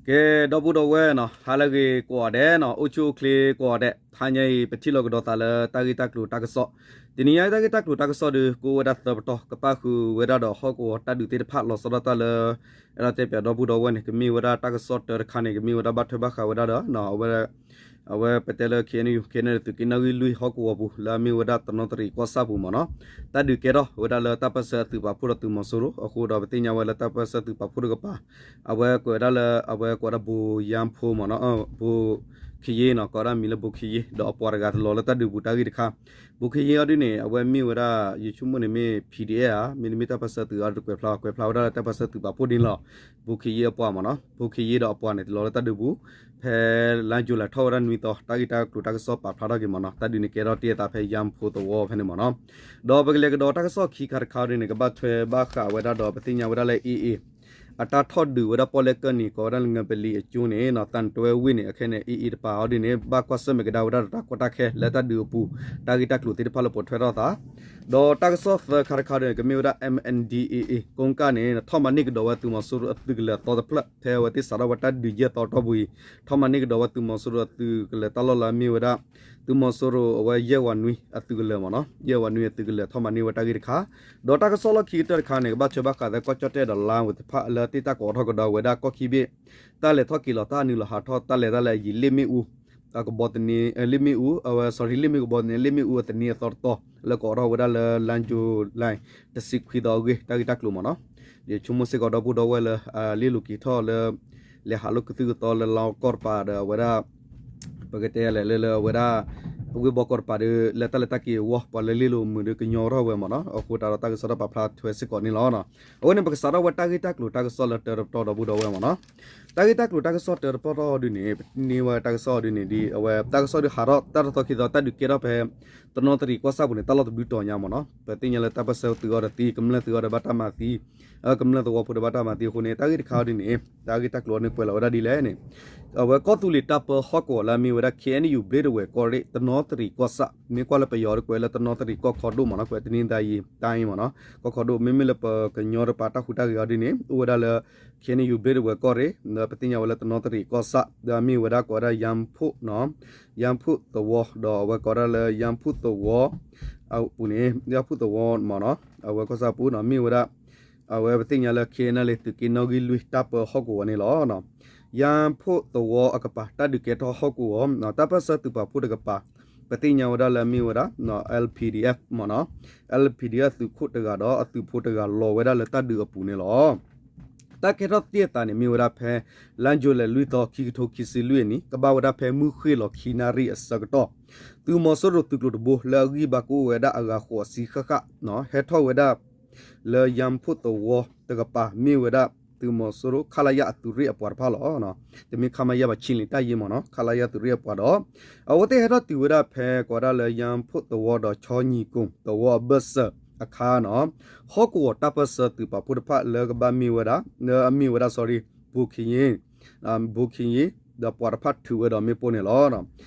ကဲ ဒီပုၢ်ဒီဝဲၢ်နီၤ, ဟါလၢအဂ့ၤကိးဂၤဒဲးနီၤ, အိၣ်ဆူၣ်အိၣ်ချ့ကိးဂၤဒဲး, တဟါညါအံၤ ပထံၣ်လိာ်ကဒီးသးလၢတၢ်ဂ့ၢ်တၢ်ကျိၤတၢ်ကစီၣ်, တနံၤညါတၢ်ဂ့ၢ်တၢ်ကျိၤတၢ်ကစီၣ်ဒီး ကအိၣ်ဝဲဒၣ်သၢပတီၢ်, ကပၣ်ဃုာ်ဝဲဒၣ်ဒီးဟီၣ်ကဝီၤတၢ်ဒုးသ့ၣ်တဖၣ်လီၤဆီဒၣ်တၢ်လၢ အဲၣ်ဒိးတဲပၠးဒီပုၢ်ဒီဝဲၢ်န့ၣ် ကမ့ၢ်ဝဲဒၣ်တၢ်ကစီၣ်တၢတခါန့ၣ် ကမ့ၢ်ဝဲဒၣ်ဘၣ်ထွဲဘၣ်ဃးဝဲဒၣ်ဒီး အဝဲ အဝဲပတဲလၢ KNU, KNLA သုးက့နီၣ်ဂံၢ်လွံၢ်ဟီၣ်ကဝီၤပူၤ လၢအမ့ၢ်ဝဲဒၣ်တနီသရံၣ်ကီၢ်ဆၣ်ပူၤမ့ၢ်နီၤ, တၢ်ဒုးကဲထီၣ်ဝဲဒၣ်လၢတၢ်ပၢၢ်ဆၢအသုးပာ်ဖှိၣ်ဒီးသုးမီၤစိရိၤအဃိဒီး ပသ့ၣ်ညါဝဲလၢတၢ်ပၢၢ်ဆၢသုးပာ်ဖှိၣ်တကပၤ အဝဲကွဲးဝဲဒၣ်လၢ အဝဲကိးဝဲဒၣ် ဘိယါဖိမ့ၢ်နီၤ, ဘိခယ့နီၤ, ကိးဝဲဒၣ်မံၤလၢဘိခယ့ ဒီးအပှၤတဂၤတလီၤလၢတၢ်ဒုးပူၤတၢ်ဂ့ၢ်တခါ, ဘိခယ့အီၤဒ်န့ၣ် အဝဲမ့ၢ်ဝဲဒၣ် ယဆိကမိၣ်န့ၣ်မ့ၢ် PDF ဧါ, မ့တမ့ၢ်တၢ်ပၢၢ်ဆၢသုးအီၤတကွဲးဖျါ, ကွဲးဖျါဝဲဒၣ်လၢတၢ်ပၢၢ်ဆၢသုးပာ်ဖှိၣ်န့ၣ်လီၤ. ဘိခယ့အပှၤမ့ၢ်နီၤ, ဘိခယ့ဒီးအပှၤန့ၣ် တလီၤလၢတၢ်ဒုးပူၤ ဖဲလါယူၤလံထီၣ်ဝဲဒၣ်နွံသီ တၢ်ဂ့ၢ်တၢ်ကျိၤတၢ်ကစီၣ်ပာ်ဖျါထီၣ်က့ၤမ့ၢ်နီၤ, တၢ်ဒုးန့ၣ်ကဲထီၣ်တ့ၢ်အသးဖဲယါဖိသဝီဖဲန့ၣ်မ့ၢ်နီၤ, ဒီးပကလဲၤကဒီးတၢ်ကစီၣ်ခံခါတခါဒ်န့ၣ် ကဘၣ်ထွဲဘၣ်ဃးဝဲဒၣ်ဒီး ပသ့ၣ်ညါဝဲဒၣ်လၢ AA အတၢ်ထီၣ်ဒုးဝဲဒၣ်ပီၣ်လဲၣ်ကၢၢ်နံၤ ကိးဝဲဒၣ်လၢငပလံၤအကၠိန့ၣ် သၣ်နတွဲဝ့ၢ်န့ၣ် အခဲန့ၣ် AA တပၤအီၤဒ်န့ၣ် ဘၣ်ကွၢ်ဆၢၣ်မဲာ်ကဒါဝဲဒၣ်ဒီးတၢ်ကီတၢ်ခဲလၢတၢ်ဒုးအပူၤ တၢ်ဂ့ၢ်တၢ်ကျိၤသ့ၣ်တဖၣ်လၢပိာ်ထွဲထီၣ်သး, ဒီးတၢ်ကစီၣ်သၢခါတခါဒ်န့ၣ် ကမ့ၢ်ဝဲဒၣ် MNDAA ကိကၣ်န့ၣ် ထီၣ်မၤန့ၢ်ကဒီးဝဲသုးမီၤစိရိၤအသုးကလၢၤအသီတဖျၢၣ် ဖဲအဝဲသ့ၣ်စးထီၣ်ဝဲတၢ်ဒုးယဲၢ်သီတီၢ်ပူၤအံၤ, ထီၣ်မၤန့ၢ်ကဒီးဝဲသုးမီၤစိရိၤအသုးကလၢၤတၢ်လီၢ်လၢအမ့ၢ်ဝဲဒၣ် သုးမီၤစိရိၤအဝဲယဲၢ်ဝးနွံအသုးကလၢၤမ့ၢ်နီၤ, ယဲၢ်ဝးနွံအသုးကလၢၤထီၣ်မၤန့ၢ်ဝဲတၢ်ဂ့ၢ်တခါ, ဒီးတၢ်ကစီၣ်လီၢ်ခံကတၢၢ်တခါန့ၣ် ကဘၣ်ထွဲဘၣ်ဃးသဲကီၢ်ကၠီၣ်တဲၣ်ဒီးလါဝဲတဖၣ်လၢသ့ၣ်တၢ်ကိးထီၣ်ကဒီးဝဲဒၣ်ကီၢ်ခံဘ့ၣ် တၢ်လဲၤထီၣ်က့ၤလီၤ တၢ်နုာ်လီၤဟးထီၣ် တၢ်လဲၤတၢ်လဲၤအယံၤ လ့ၣ်မ့ၣ်အူ ကဘီသန့, လ့ၣ်မ့ၣ်အူ, အဝဲ sorry လ့ၣ်မ့ၣ်အူကဘီသန့, လ့ၣ်မ့ၣ်အူအသန့အသီတတီၤ လၢကိးထီၣ်ဝဲဒၣ်လၢ လါယူၤလံ တဆံခွံသီအဂ့ၢ် တၢ်ဂ့ၢ်တၢ်ကျိၤမ့ၢ်နီၤ, ယဆိကမိၣ်စ့ၢ်ကီးဒီပုၢ်ဒီဝဲၢ်လၢ လ့ၣ်လိၤက့ၤထီၣ်လၢ လဲၤဟးလိာ်ကသုၣ်ကသီလၢလါကီၢ်တပၤဒီးအဝဲဒၣ် ပကတဲလဲၣ်လၢလၢအဝဲဒၣ် ဝ့ၢ်ဘီကီၢ်တပၤဒီး လၢတၢ်လဲၤတၢ်က့ၤအဂီၢ် ပှၤလၢလ့ၣ်လိၤမုာ်ဒီးကညီထီၣ်ဝဲမ့ၢ်နီၤ, အဃိသတးဒီးတၢ်ကစီၣ်တၢ်ပာ်ဖျါထွဲစ့ၢ်ကီးန့ၣ်လီၤ. အဝဲန့ၣ် ပကစးထီၣ်ဝဲတၢ်ဂ့ၢ်တၢ်ကျိၤတၢ်ကစီၣ်လၢတၢတပတီၢ်ဒီပုၢ်ဒီဝဲၢ်မ့ၢ်နီၤ, တၢ်ဂ့ၢ်တၢ်ကျိၤတၢ်ကစီၣ်တၢတပတီၢ်ဒ်န့ၣ် ပန့ၢ်ဝဲတၢ်ကစီၣ်ဒ်န့ၣ် ဒ်အဝဲတၢ်ကစီၣ်ဒ်ဟးထီၣ်တၢ်တသီခံသီ တၢ်ဒုးကဲထီၣ်ဖဲ တနီသရံၣ်ကီၢ်ဆၣ်ပူၤန့ၣ် တၢ်လီၢ်တဘျုးတီၤညါမ့ၢ်နီၤ, ပသ့ၣ်ညါလၢတၢ်ပၢၢ်ဆၢသုးအီၤတသံ ကမျၢၢ်သုးအီၤဒီးဘၣ်တၢ်မၤသံ ကမျၢၢ်သဝီဖိဒီးဘၣ်တၢ်မၤသံအဃိန့ၣ် တၢ်ဂ့ၢ်တခါအီၤဒ်န့ၣ် တၢ်ဂ့ၢ်တၢ်ကျိၤအီၤန့ၣ်ကွဲးလီၤဝဲဒၣ်ဒ်လဲၣ်န့ၣ်, အဝဲကီၢ်သူလ့ၤတၢ်ပၢဟီၣ်ကဝီၤလၢအမ့ၢ်ဝဲဒၣ် KNU ဘျ့ဒဝဲၢ်ကီၢ်ရ့ၣ် တနီသရံၣ်ကီၢ်ဆၣ် မ့ၢ်ကွၢ်လၢပယီၤဒီးကွဲးလၢတနီသရံၣ်ကီၢ်ခီဒိၣ်မ့ၢ်နီၤ, ကွဲးတနံၤသးယံၤတၢ်အံၤမ့ၢ်နီၤ, ကီၢ်ခီဒိၣ် မ့မ့ၢ်လၢပကညီတပၤတၢ်ဟူးတၢ်ဂဲၤအီၤဒ်န့ၣ် အိၣ်ဝဲဒၣ်လၢ KNU ဘျ့ဒဝဲၢ်ကီၢ်ရ့ၣ် ပသ့ၣ်ညါဝဲလၢတနီသရံၣ်ကီၢ်ဆၣ် ဒီးအမ့ၢ်ဝဲဒၣ်ကိးဝဲဒၣ် ယါဖှိၣ် ယါဖှိၣ်သဝီ ဒီးအဝဲကိးဝဲဒၣ်လၢယါဖှိၣ်သဝီ အပူၤန့ၣ် ယါဖှိၣ်သဝီမ့ၢ်နီၤ, အဝဲကီၢ်ဆၣ်ပူၤနီၤ မ့ၢ်ဝဲဒၣ် အဝဲပသ့ၣ်ညါလၢ KNLA သုးက့နီၣ်ဂံၢ်လွံၢ်တၢ်ပၢဟီၣ်ကဝီၤန့ၣ်လီၤ. ယါဖှိၣ်သဝီအကပၤ တၢ်ဒုးကဲထီၣ်ဟီၣ်ကဝီၤ တၢ်ပၢၢ်ဆၢသုးပာ်ဖှိၣ်တကပၤ ပသ့ၣ်ညါဝဲဒၣ်လၢအမ့ၢ်ဝဲဒၣ် LPDF မ့ၢ်နီၤ, LPDF သုးခိၣ်တဂၤဒီးအသုးဖိတဂၤလီၤဝဲဒၣ်လၢတၢ်ဒုးအပူၤန့ၣ်လီၤ. တၢ်ကဲထီၣ်တ့ၢ်အသးန့ၣ် မ့ၢ်ဝဲဒၣ်ဖဲ လါယူၤလံလွံၢ်သီ ခံကထိခံဆံလွံၢ်အနံၣ် ကဘၣ်ဝဲဒၣ်ဖဲမုၢ်ဃ့ၢ်လီၤခံနၣ်ရံၣ်အဆၢကတီၢ် သုးမီၤစိရိၤသုးကျိၤတဘိ လၢအဂံၢ်ဘါကအိၣ်ဝဲဒၣ်အဂၤဃိးဆံဃၣ်ဃၣ် ဟဲထီၣ်ဝဲဒၣ် လၢယါဖှိၣ်သဝီတကပၤ မ့ၢ်ဝဲဒၣ်သုးမီၤစိရိၤ ခလရ အသုးရ့ၣ်အပှၤတဖၣ်လီၤ. တမ့ၢ် ခမရ ဘၣ် ခြေလျင်တပ်ရင်း မ့ၢ်နီၤ ခလရ သုးရ့ၣ်အပှၤဒီး အဝဲသ့ၣ်ဟဲထီၣ်တုၤဝဲဒၣ်ဖဲ ကိးဒၣ်လၢယါဖှိၣ်သဝီဒီး ချီနံၤကိၣ်သဝီအဘၢၣ်စၢၤအခါနီၤ ဟီၣ်ကဝီၤတၢ်ပၢၢ်ဆၢသုးပာ်ဖှိၣ်တဖၣ်လၢကဘၣ်မ့ၢ်ဝဲဒၣ် လၢအမ့ၢ်ဝဲဒၣ် sorry ဘိၣ်ခ့ယ့ ဘိၣ်ခ့ယ့ ဒီးပှၤတဖၣ်ထုးဝဲဒီးမ့ၣ်ပိၢ်န့ၣ်လီၤ.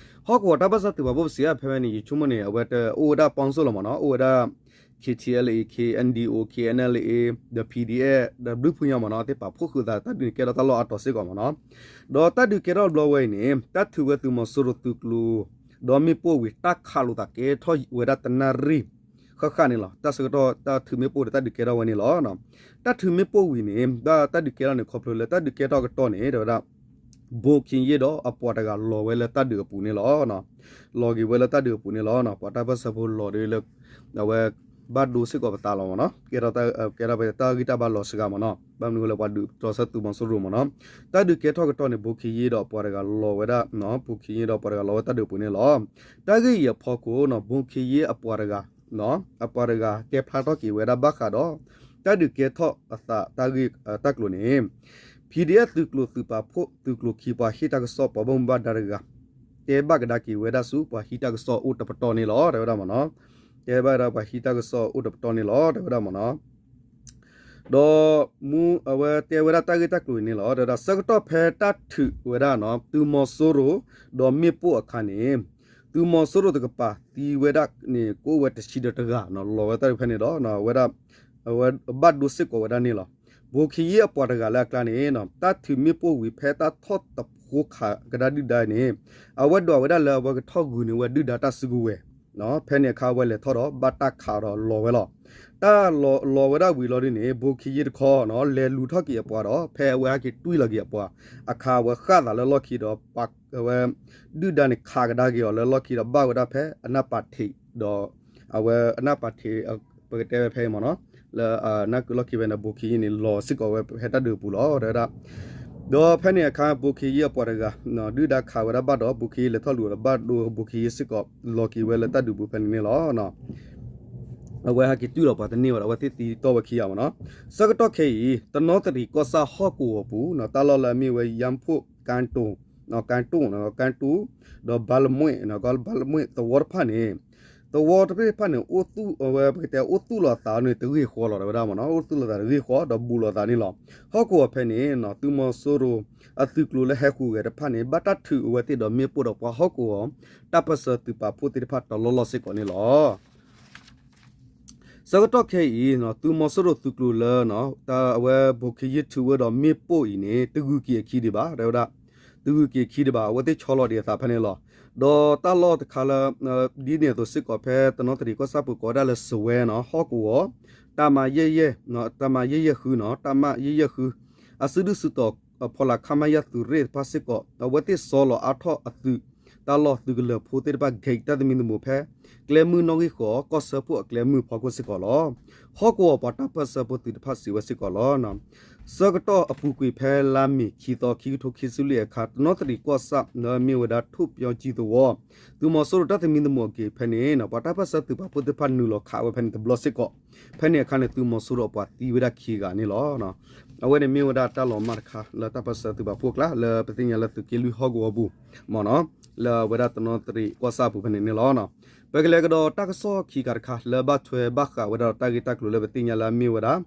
ဟီၣ်ကဝီၤတၢ်ပၢၢ်ဆၢသုးပာ်ဖှိၣ်ပစံးအါဖဲဝဲန့ၣ် ယဆိကမိၣ်န့ၣ် အဝဲတအိၣ်ဝဲဒၣ်ပီၣ်စိၣ်လီၤမ့ၢ်နီၤ အိၣ်ဝဲဒၣ် KTLA KNDO KNLA ဒီး PDF ဒီးဘျုးဖုညါမ့ၢ်နီၤ သ့ၣ်ပာ်ဖှိၣ်ဃုာ်သးတၢ်ဒုးန့ၣ်ကဲထီၣ်တၢ်လီၢ်အါတီၤစ့ၢ်ကီးမ့ၢ်နီၤ ဒီးတၢ်ဒုးကဲထီၣ်တဘျီဝဲအံၤန့ၣ် တၢ်ထုးဝဲသုးမီၤစိရိၤသုးကျိၤ ဒီးမ့ၣ်ပိၢ်ဝံၤ တၢ်ခးလိာ်သးကဲထီၣ်ဝဲဒၣ်တနၣ်ရံၣ် ဃၣ်ဃၣ်န့ၣ်လီၤ. တၢ်ဆၢကတီၢ်တၢ်ထုးမ့ၣ်ပိၢ်ဒီးတၢ်ဒုးကဲထီၣ်ဝဲန့ၣ်လီၤ. တၢ်ထုးမ့ၣ်ပိၢ်ဝံၤန့ၣ် တၢ်ဒုးကဲထီၣ်န့ၣ် ခီဖျိလၢတၢ်ဒုးကဲထီၣ်ကတီၢ်န့ၣ် တဲဝဲဒၣ် ဘိၣ်ခ့ယ့ဒီးအပှၤတဂၤလီၤဝဲလၢတၢ်ဒုးအပူၤန့ၣ်လီၤ. လီၤက့ၤဝဲလၢတၢ်ဒုးအပူၤန့ၣ်လီၤ. ပှၤတၢ်ပၢၢ်ဆၢဖိလီၤဒီးလၢ အဝဲ ဘၣ်ဒိစ့ၢ်ကီးပသးလီၤမ့ၢ်နီၤ ကဲထီၣ်ပတၢ်ဂံၢ်တၢ်ဘါလီၤစှၤမ့ၢ်နီၤ ဘၣ်မနုၤဃိလၢပှၤဒုးတြီဆၢသုးမီၤစိရိၤမ့ၢ်နီၤ တၢ်ဒုးကဲထီၣ်ကတီၢ်န့ၣ် ဘိၣ်ခ့ယ့ဒီးအပှၤတဂၤလီၤဝဲဒၣ် ဘိၣ်ခ့ယ့ဒီးအပှၤတဂၤလီၤဝဲတၢ်ဒုးအပူၤန့ၣ်လီၤ. တၢ်ဂ့ၢ်အံၤအဖီခိၣ် ဘိၣ်ခ့ယ့အပှၤတဂၤ အပှၤတဂၤတဲဖျါထီၣ်က့ၤဝဲဒၣ်ဘၣ်ဃးဒီး တၢ်ဒုးကဲထီၣ်အသးတၢ်ဂ့ၢ်တၢ်ကျိၤန့ၣ် PDF သုးကျိၤသုးပာ်ဖှိၣ်သုးကျိၤခံပှၤဟ့ၣ်တၢ်ကစီၣ်ပှၤဘၣ်မူဘၣ်ဒါတဂၤ တဲဘၣ်ကဒါက့ၤဝဲဒၣ်ဆူပှၤဟံးတၢ်ကစီၣ်အိၣ်တပတီၢ်န့ၣ်လီၤ တဲဝဲဒၣ်မ့ၢ်နီၤ တဲဘၣ်ဝဲဒၣ်ပှၤဟံးတၢ်ကစီၣ်အိၣ်တပတီၢ်န့ၣ်လီၤ တဲဝဲဒၣ်မ့ၢ်နီၤ ဒီးမူအဝဲတဲဝဲဒၣ်တၢ်ဂ့ၢ်တၢ်ကျိၤအံၤန့ၣ်လီၤ တဲဝဲဒၣ်ဆၢကတီၢ်ဖဲတၢ်ထုးဝဲဒၣ်နီၤ သုးမီၤစိရိၤ ဒီးမ့ၣ်ပိၢ်အခါန့ၣ် သုးမီၤစိရိၤတကပၤသံဝဲဒၣ်န့ၣ် ကအိၣ်ဝဲတဆံဒီးတဂၤနီၤ လီၤဝဲတၢ်ဒုးဖဲန့ၣ်ဒီး အဝဲဒၣ် အဝဲဘၣ်ဒိစ့ၢ်ကီးဝဲဒၣ်န့ၣ်လီၤ. ဘိၣ်ခ့ယ့အပှၤတဂၤလၢအကျါန့ၣ် တၢ်ထုးမ့ၣ်ပိၢ်ဝံၤ ဖဲတၢ်ထီၣ်တဖိခးကဒါဒုၣ်ဒါန့ၣ် အဝဲဒွးဝဲဒၣ်လၢအဝဲကထီၣ်ဂုာ်န့ၢ်ဝဲဒုၣ်ဒါတၢ်စုကဝဲၤ, ဖဲန့ၣ်အခါအဝဲလဲၤထီၣ်ဒီး ဘၣ်တၢ်ခးဒီးလီၤဝဲလီၤ. တၢ်လီၤဝဲဒၣ်ဝံၤလီၤဒ်န့ၣ် ဘိၣ်ခ့ယ့တခီ လဲၤလူၤထီၣ်က့ၤအပှၤဒီး ဖဲအဝဲဟဲက့ၤတွံၢ်လီၤက့ၤအပှၤအခါ အဝဲဃၣ်သးလၢလီၢ်ခံဒီး အဝဲ ဒုၣ်ဒါန့ၣ်ခးကဒါက့ၤအီၤလၢလီၢ်ခံဒီး ဘၣ်ဝဲဒၣ်ဖဲအနၢ်ပာ်ထံးဒီး အဝဲအနၢ်ပာ်ထံး ပကတဲဝဲဖဲအံၤမ့ၢ်နီၤ လၢအနၢ်ကုလီၢ်ခံဖဲန့ၣ် ဘိၣ်ခ့ယ့န့ၣ် လီၤစ့ၢ်ကီးဝဲဖဲတၢ်ဒုးပူၤလီၤ တဲဝဲဒၣ်. ဒီးဖဲန့ၣ်အခါ ဘိၣ်ခ့ယ့အပှၤတဂၤ ဒုၣ်ဒါခးဝဲဒၣ်ဘၣ်ဒီး ဘိၣ်ခ့ယ့လဲၤထီၣ်လူၤဒီး ဘၣ်ဒိဘိၣ်ခ့ယ့စ့ၢ်ကီး လီၤက့ၤဝဲလၢတၢ်ဒုးပူၤဖဲန့ၣ်န့ၣ်လီၤ. အဝဲဟဲက့ၤတွံၢ်လီၤပှၤတန့ၢ်ဝဲဒီး အဝဲသ့ၣ်သံတီၢ်ဝဲခံဂၤမ့ၢ်နီၤ. ဆၢကတီၢ်ခဲအံၤ တနီသရံၣ်ကီၢ်ဆၣ်ဟီၣ်ကဝီၤပူၤ တၢ်လီၢ်လၢအမ့ၢ်ဝဲ ယၣ်ဖှိၣ် ကၣ်တိၣ် ကၣ်တိၣ် ကၣ်တိၣ် ဒီးဘါလမွဲၣ် ဘါလမွဲၣ်သဝီတဖၣ်န့ၣ် သဝီတဖၣ်န့ၣ် အိၣ်သူၣ်ဝဲ ပကတဲအိၣ်သူၣ်လီၤသးန့ၣ် တဂ့ၢ်ဃီလီၤ တဲဝဲဒၣ်မ့ၢ်နီၤ. အိၣ်သူၣ်လီၤသးတဂ့ၢ်ဃီ ဒီးဘူးလီၤသးန့ၣ်လီၤ. ဟီၣ်ကဝီၤဖဲန့ၣ် သုးမီၤစိရိၤအသုးကျိၤလၢဟဲဃုာ်ဂဲၤတဖၣ်န့ၣ် ဘၣ်တၢ်ထုးအဝဲသ့ၣ်ဒီးမ့ၣ်ပိၢ်ဒီးပှၤဟီၣ်ကဝီၤ တၢ်ပၢၢ်ဆၢသုးပာ်ဖှိၣ်သ့ၣ်တဖၣ်တလီၢ်လီၢ်စ့ၢ်ကီးန့ၣ်လီၤ. ဆၢကတီၢ်ခဲအံၤ သုးမီၤစိရိၤသုးကျိၤလၢ အဝဲဘိၣ်ခ့ယ့ထုးဝဲဒီးမ့ၣ်ပိၢ်အံၤန့ၣ် တဂုာ်က့ၤအခံဒံးဘၣ် တဲဝဲဒၣ်. တဂုာ်က့ၤအခံဒံးဘၣ် အဝဲသ့ၣ်ဆီလီၤဒံးအသးဖဲန့ၣ်လီၤ. ဒီးတၢ်လီၢ်တခါလၢ ဒ်န့ၣ်အသိးစ့ၢ်ကီး ဖဲတနီသရံၣ်ကီၢ်ဆၣ်ပူၤကိးဝဲဒၣ်လၢစဝဲနီၤ ဟီၣ်ကဝီၤ တၢ်မၤယဲၢ်ယဲၢ် တၢ်မၤယဲၢ်ယဲၢ်ဃုနီၤ တၢ်မၤယဲၢ်ယဲၢ်ဃု အစုဒုၣ်စုတီၤအဖီလာ် ခမရ သုးရ့ၣ်တဖၣ်စ့ၢ်ကီး အဝဲသ့ၣ်ဆီလီၤအါထီၣ်အသုး တၢ်လီၢ်သုးကလၢၤဖိသ့ၣ်တဖၣ် ဂဲၤတၢ်သမံသမိးဖဲ ကျဲမုၢ်နီၣ်ဂံၢ်ဃီ ကီၢ်စၢဖှိၣ်အကျဲမုၢ်ဖီခိၣ်စ့ၢ်ကီးလီၤ. ဟီၣ်ကဝီၤပှၤတၢ်ပၢၢ်ဆၢဖိသုးတဖၣ်စံးဝဲစ့ၢ်ကီးလီၤ. ဆၢကတီၢ်အပူၤကွံာ်ဖဲလါမ့ၤခံသီ ခံကထိခံဆံလွံၢ်အခါ တနီသရံၣ်ကီၢ်ဆၣ် မ့ၢ်ဝဲဒၣ်ထိၣ်ပၠီကၠံသဝီ သုးမီၤစိရိၤတၢ်သမံသမိးအက့ၤဖဲန့ၣ် ပှၤတၢ်ပၢၢ်ဆၢသုးပာ်ဖှိၣ်သ့ၣ်တဖၣ်နုာ်လီၤခးဝဲဖဲန့ၣ်တဘျီစ့ၢ်ကီး ဖဲန့ၣ်အခါန့ၣ် သုးမီၤစိရိၤအပှၤသံဝဲဒၣ်ခံဂၤန့ၣ်လီၤ. အဝဲန့ၣ်မ့ၢ်ဝဲဒၣ်တၢ်လီၤမၢ်တခါ လၢတၢ်ပၢၢ်ဆၢသုးပာ်ဖှိၣ်အကျါ လၢပသ့ၣ်ညါလၢသုးက့လွံၢ်ဟီၣ်ကဝီၤပူၤ မ့ၢ်နီၤ လၢအဝဲဒၣ်တနီသရံၣ်ကီၢ်ဆၣ်အပူၤဖဲန့ၣ်န့ၣ်လီၤ. ပကလဲၤကဒီးတၢ်ကစီၣ်ခံခါတခါ လၢဘၣ်ထွဲဘၣ်ဃးဝဲဒၣ်ဒီးတၢ်ဂ့ၢ်တၢ်ကျိၤလၢပသ့ၣ်ညါလၢအမ့ၢ်ဝဲဒၣ်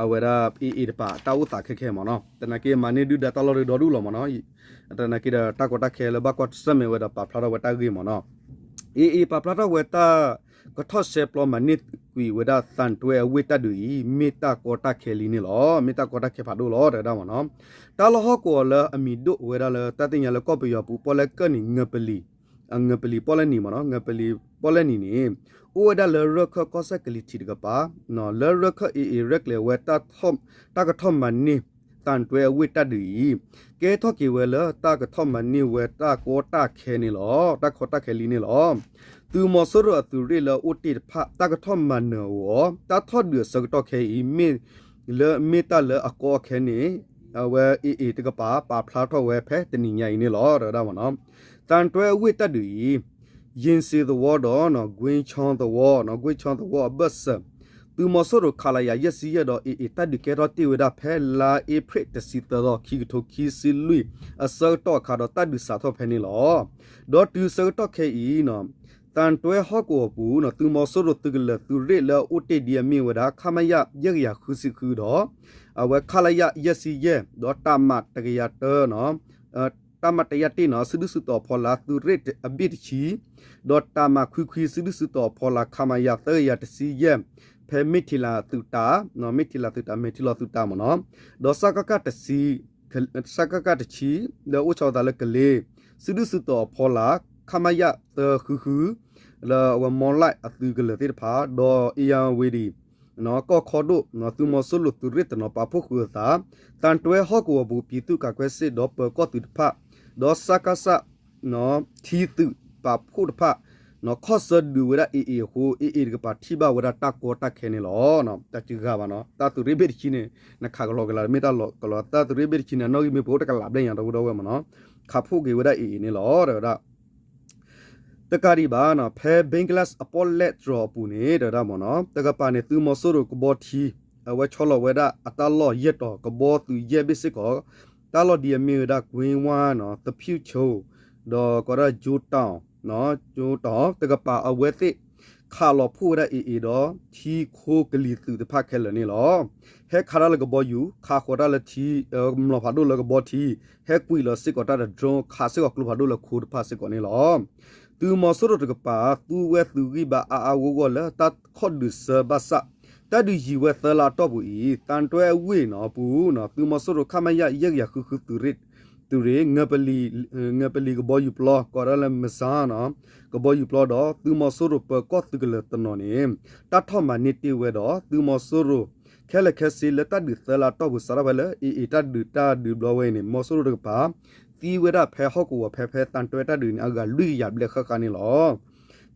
အဝဲဒၣ် AA တပၤ တၢ်အိၣ်သးခဲခဲမ့ၢ်နီၤ သနာ်က့မၤန့ၢ်ဒုၣ်ဒါတၢ်လီၢ်ဒီဒူၣ်လီၤမ့ၢ်နီၤ သနာ်က့ဒီးတၢ်ကီတၢ်ခဲလၢဘၣ်ကွၢ်ဆၢၣ်မဲာ်ဝဲဒီးပာ်ဖျါထီၣ်ဝဲတၢ်ဂ့ၢ်မ့ၢ်နီၤ AA ပာ်ဖျါထီၣ်ဝဲတၢ်ကထီၣ်ရှဲပျီမၤန့ၢ်ကွံာ်ဝဲဒၣ်သံတွဲအဝ့ၢ်တၢ်ဒုးအံၤ မ့ၢ်တၢ်ကီတၢ်ခဲလံန့ၣ်လီၤ. မ့ၢ်တၢ်ကီတၢ်ခဲဖးဒိၣ်လီၤ တဲဝဲဒၣ်မ့ၢ်နီၤ. တၢ်လီၢ်ဟီၣ်ကဝီၤလၢအမံၤဒိၣ်ဝဲဒၣ်လၢတၢ်သ့ၣ်ညါလၢကီၢ်ပယီၤပူၤ ပီၣ်လဲၣ်ကၢၢ်နံၤ ငပလီ ငပလီပီၣ်လဲၣ်နံၤမ့ၢ်နီၤ ငပလီပီၣ်လဲၣ်နံၤန့ၣ် အိၣ်ဝဲဒၣ်လၢရၢၢ်ခၢၣ်ကီၢ်စဲၣ်ကလံၤထံးတကပၤ လၢရၢၢ်ခၢၣ် AA ရဲၣ်ကျဲၤဝဲ တၢ်ကထီၣ်မၤန့ၢ် သံတွဲအဝ့ၢ်တၢ်ဒုးအံၤ ကဲထီၣ်က့ၤဝဲလၢတၢ်ကထီၣ်မၤန့ၢ်ဝဲတၢ်ကီတၢ်ခဲန့ၣ်လီၤ. တၢ်ကီတၢ်ခဲလံန့ၣ်လီၤ. သုးမီၤစိရိၤအသုးရ့ၣ်လၢအအိၣ်တ့ၢ်တဖၣ် တၢ်ကထီၣ်မၤနၢၤအဂီၢ် တၢ်ထီၣ်ဒုးအဆၢကတီၢ်ခဲအံၤ မ့ၢ်လၢမ့ၢ်တၢ်လၢအကီအခဲန့ၣ် အဝဲ AA တကပၤ ပာ်ဖျါထီၣ်ဝဲဖဲတနံၤညါအံၤန့ၣ်လီၤ တဲဝဲဒၣ်မ့ၢ်နီၤ. သံတွဲအဝ့ၢ်တၢ်ဒုးအံၤ ယ့ၣ်စ့သဝီဒီး ကွ့ၣ်ဆီသဝီ, ကွ့ၣ်ဆီသဝီအဘၢၣ်စၢၤ သုးမီၤစိရိၤ ခလရ ယဲၢ်ဆံယဲၢ်ဒီး AA တၢ်ဒုးကဲထီၣ်တ့ၢ်ဝဲဒၣ်ဖဲလါအ့ဖြ့ၣ်တဆံသၢသီ ခံကထိခံဆံလွံၢ် အဆၢကတီၢ်အခါဒီး တၢ်ဒုးစးထီၣ်ဖဲန့ၣ်လီၤ. ဒီးတုၤဆၢကတီၢ်ခဲအံၤ သံတွဲဟီၣ်ကဝီၤပူၤ သုးမီၤစိရိၤသုးကလၢၤသုးရ့ၣ်လၢအအိၣ်တ့ၢ်ဒ်အမ့ၢ်ဝဲဒၣ် ခမရ ယဲၢ်ကယၤဃုဆံဃုဒီး အဝဲ ခလရ ယဲၢ်ဆံယဲၢ် ဒီး တပ်မ တကယၤတၢ တပ်မ တကယၤတၢန့ၣ် စုဒုၣ်စုတီၤအဖီလာ် သုးရ့ၣ်အဘ့ၣ်တဆံ ဒီး တပ်မ ခွံခွံ စုဒုၣ်စုတီၤအဖီလာ် ခမရ သၢကယၤတဆံယဲၢ် ဖဲမ့ၢ်ထံလးသုးတၢ်, မ့ၢ်ထံလးသုးတၢ် မ့ၢ်ထံလီၤသုးတၢ်မ့ၢ်နီၤ, ဒီး စကခ တဆံ စကခ တဆံ လၢအိၣ်ဆီသးလၢကလ့ စုဒုၣ်စုတီၤအဖီလာ် ခမရ သၢဃုဃု လၢအဝဲ မီၢ်လၢ်အသုးကလၢၤသ့ၣ်တဖၣ် ဒီး အ့ယၤဝ့ၤဒံၤ ကီၢ်ခီဒိၣ် သုးမီၤစိရိၤသုးရ့ၣ်တနီၤပာ်ဖှိၣ်ဃုာ်အသး သံတွဲဟီၣ်ကဝီၤပူၤ ပြည်သူ့ကာကွယ်စစ် ဒီးပၢၤကီၢ်သုးတဖၣ် ဒီး စကစ ထံသုးပာ်ဖှိၣ်တဖၣ် ခီၣ်ဆၢဒုးဝဲဒၣ် AA အဃိ AA တကပၤထံၣ်ဘၣ်ဝဲဒၣ်တၢ်ကီတၢ်ခဲန့ၣ်လီၤ. တၢ်စံးဂ့ၤဘၣ်နီၤ တၢ်သုးရ့ၣ်ဘ့ၣ်တဆံန့ၣ် နခးကလီၤကလီၤ မ့ၢ်တၢ်လီၤကလီၤ တၢ်သုးရ့ၣ်ဘ့ၣ်တဆံန့ၣ် အနီၣ်ဂံၢ်မ့ၢ်ပအိၣ်တကလးဘျဲၣ်ညါ ဒီပုၢ်ဒီဝဲၢ်မ့ၢ်နီၤ ခးဖှိၣ်က့ၤဝဲဒၣ် AA န့ၣ်လီၤ တဲဝဲဒၣ် တကးဒံးဘၣ် ဖဲ ဘ့ကလၣ် အပီၣ်လဲၣ်တြီၤအပူၤန့ၣ် တဲဝဲဒၣ်မ့ၢ်နီၤ တကပၤန့ၣ် သုးမီၤစိရိၤကဘီထံ အဝဲဆီလီၤဝဲဒၣ်အတၢ်လီၢ်ယဲၢ်တီၤ ကဘီသုးယဲၢ်ဘ့ၣ်စ့ၢ်ကီး တၢ်လီၢ်ဒ်အမ့ၢ်ဝဲဒၣ် ကွ့ဝါနီၤ သဖံၣ်ဆိ ဒီးကီးဒၣ် ကၠိတီၤ ကၠိတီၤ တကပၤအဝဲသ့ၣ် ခးလီၤဖှိၣ်ဝဲဒၣ် AA ဒီး ထံခိကလံၤသုးတဖၣ်ခဲလၢာ်န့ၣ်လီၤ. ဟဲခးတၢ်လၢကဘီယူၤ ခးဃီၤတၢ်လၢထံ မျိာ်ဖးဒိၣ်လၢကဘီထံ ဟဲကွံာ်လီၤစ့ၢ်ကီးတၢ်ဒီး drone ခးစ့ၢ်ကီးကျိဖးဒိၣ်လၢခိတဖၣ်စ့ၢ်ကီးန့ၣ်လီၤ. သုးမီၤစိရိၤတကပၤ သူဝဲသုးဂံၢ်ဘါအါအါဂီၢ်ဂီၢ်လၢတၢ်ခီၣ်ဒုးဆၢဘၣ်ဆၣ် တၢ်ဒုးယံာ်ဝဲသၢလါအတီၢ်ပူၤအံၤ သံတွဲအဝ့ၢ်နီၤ အပူၤနီၤ သုးမီၤစိရိၤ ခမရ ယဲၢ်ကယၤဃုဃုသုးရ့ၣ် သုးရ့ၣ် ငပလံၤကဘီယူၤပျီ ကိးဒၣ်လၢ မစါနီၤ ကဘီယူၤပျီဒီး သုးမီၤစိရိၤပၢၤကီၢ်သုးကလၢၤတနီၤန့ၣ် တၢ်ထီၣ်မၤန့ၢ်တ့ၢ်ဝဲဒီး သုးမီၤစိရိၤ ခဲလၢာ်ခဲဆ့လၢတၢ်ဒုးသၢလါအတီၢ်ပူၤ စးထီၣ်ဖဲလၢ AA တၢ်ဒုးတၢ်ဒုးဘျီဝဲအံၤန့ၣ် မီၤစိရိၤတကပၤ သံဝဲဒၣ်ဖဲဟီၣ်ကဝီၤဖဲဖဲသံတွဲတၢ်ဒုးန့ၣ် အဂၤလွံၢ်ကယၤဘျဲၣ်ဃၣ်ဃၣ်န့ၣ်လီၤ.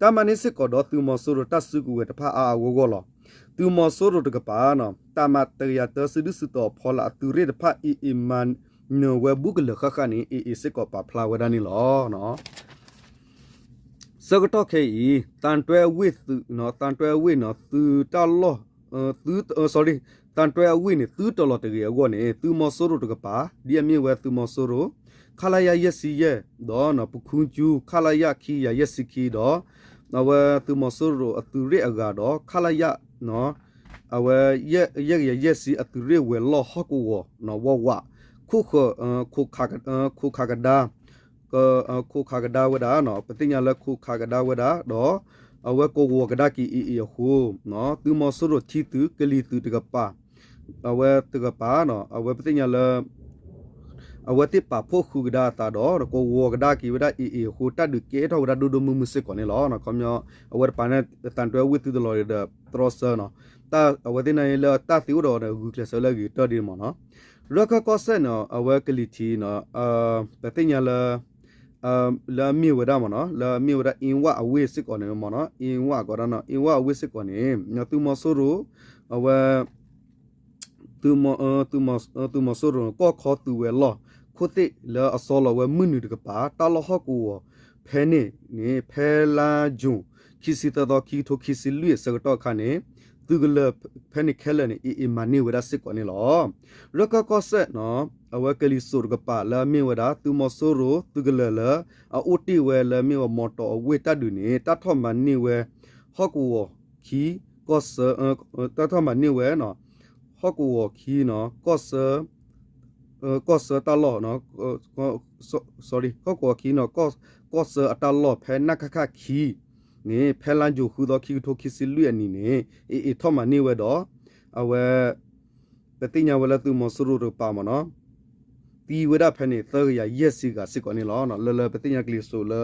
တၢ်မၤန့ၢ်စ့ၢ်ကီးဒီးသုးမီၤစိရိၤတၢ်စုကဝဲၤတဖၣ်အါအါဂီၢ်ဂီၢ်လီၤ. သုးမီၤစိရိၤတကပၤနီၤ တၢ်မၤတကယၤတၢစုဒုၣ်စုတီၤအဖီလာ်အသုးရ့ၣ်တဖၣ် AA မၤနၢၤဝဲဘူးကလၢာ်ဃၣ်ဃၣ်န့ၣ် AA စ့ၢ်ကီးပာ်ဖျါဝဲဒၣ်န့ၣ်လီၤ. ဆၢကတီၢ်ခဲအံၤ သံတွဲအဝ့ၢ်သုး သံတွဲအဝ့ၢ်နီၤ သုးတၢ်လီၢ် သံတွဲအဝ့ၢ်န့ၣ် သုတလီၤတဂ့ၤအဂီၢ်န့ၣ် သုးမီၤစိရိၤတကပၤ ဒ်အမ့ၢ်ဝဲသုးမီၤစိရိၤ ခလရ ယဲၢ်ဆံယဲၢ် ဒီးပခူကၠူ ခလရ ခံကယၤယဲၢ်ဆံခံဒီး အဝဲသုးမီၤစိရိၤအသုးရ့ၣ်အဂၤဒီး ခလရ အဝဲ ယဲၢ်ကယၤယဲၢ်ဆံအသုးရ့ၣ်ဝဲၤလီၢ်ဟီၣ်ကဝီၤ ဝးဝး ခိၣ်ဃၢၤ ခိၣ်ခးကဒါ ခိၣ်ခးကဒါဝဲဒၣ် ပသ့ၣ်ညါလၢခိၣ်ခးကဒါဝဲဒၣ်ဒီး အဝဲကဝီၤကဒါက့ၤ AA အဃိ သုးမီၤစိရိၤထံသုးကလံၤသုးတကပၤ အဝဲတကပၤ အဝဲပသ့ၣ်ညါလၢ အဝဲသ့ၣ်ပာ်ဖှိၣ်ဃုာ်ကဒါအသးဒီး ကဝီၤကဒါက့ၤဝဲဒၣ် AA အဃိ တၢ်ဒုးကဲထီၣ်ဝဲဒၣ်ဒိၣ်ဒိၣ်မုၢ်မုၢ်စ့ၢ်ကီးန့ၣ်လီၤ. ခီပညီ အဝဲတကပၤန့ၣ် သံတွဲဝ့ၢ်သုတလီၤဒီးတြီဆၢနီၤ အဝဲသ့ၣ်န့ၣ်လၢတၢ်သ့အိၣ်ဒီးဂုာ်ကျဲးစၢးလၢအဂ့ၤကတၢၢ်ဒ်န့ၣ်မ့ၢ်နီၤ ရၢၢ်ခၢၣ်ကီၢ်စဲၣ်န့ၣ် အဝဲကလံၤထံးန့ၣ် ပသ့ၣ်ညါလၢ လၢအမ့ၢ်ဝဲဒၣ်မ့ၢ်နီၤ လၢအမ့ၢ်ဝဲဒၣ် အ့ဝၣ်အဝ့ၢ်စ့ၢ်ကီးန့ၣ်မ့ၢ်နီၤ အ့ဝၣ်ကီးဒၣ်နီၤ အ့ဝၣ်အဝ့ၢ်စ့ၢ်ကီးန့ၣ် သုးမီၤစိရိၤ အဝဲ သုးမီၤစိရိၤ ကီၢ်ခီသုးဝဲၤလီၢ် ခိၣ်သ့ၣ်လၢအဆီလီၤဝဲမုၢ်နုာ်တကပၤ တၢ်လီၢ်ဟီၣ်ကဝီၤ ဖဲန့ၣ်န့ၣ် ဖဲလါယူၤ ခံဆံသၢသီ ခံကထိခံဆံလွံၢ်အဆၢကတီၢ်အခါန့ၣ် သုးကလၢၤဖဲန့ၣ်ခဲလၢာ်န့ၣ် AA မၤန့ၢ်ဝဲဒၣ်စ့ၢ်ကီးန့ၣ်လီၤ. ရၢၢ်ခၢၣ်ကီၢ်စဲၣ်နီၤ အဝဲကလံၤစိးတကပၤလၢအမ့ၢ်ဝဲဒၣ် သုးမီၤစိရိၤသုးကလၢၤလၢ အအိၣ်တ့ၢ်ဝဲလၢမ့ၢ်ဝဲမီတီၤအဝ့ၢ်တၢ်ဒုးန့ၣ် တၢ်ထီၣ်မၤန့ၢ်ဝဲ ဟီၣ်ကဝီၤခံ ကီၢ်ဆၢ တၢ်ထီၣ်မၤန့ၢ်ဝဲ ဟီၣ်ကဝီၤခံနီၤ ကီၢ်ဆၢ ကီၢ်ဆၢတၢ်လီၢ် ဟီၣ်ကဝီၤခံနီၤ ကီၢ်ဆၢအတၢ်လီၢ်ဖဲနၣ်ခၣ်ခၣ်ခံန့ၣ် ဖဲလါယူၤဃုသီ ခံကထိခံဆံလွံၢ်အနံၤန့ၣ် AA ထီၣ်မၤန့ၢ်ဝဲဒီး အဝဲ ပသ့ၣ်ညါဝဲလၢသုးမီၤစိရိၤတကပၤမ့ၢ်နီၤ သံဝဲဒၣ်ဖဲန့ၣ် သၢကယၤယဲၢ်ဆံဂၤစ့ၢ်ကီးန့ၣ်လီၤ. လၢလၢပသ့ၣ်ညါကလံၤစိးလၢ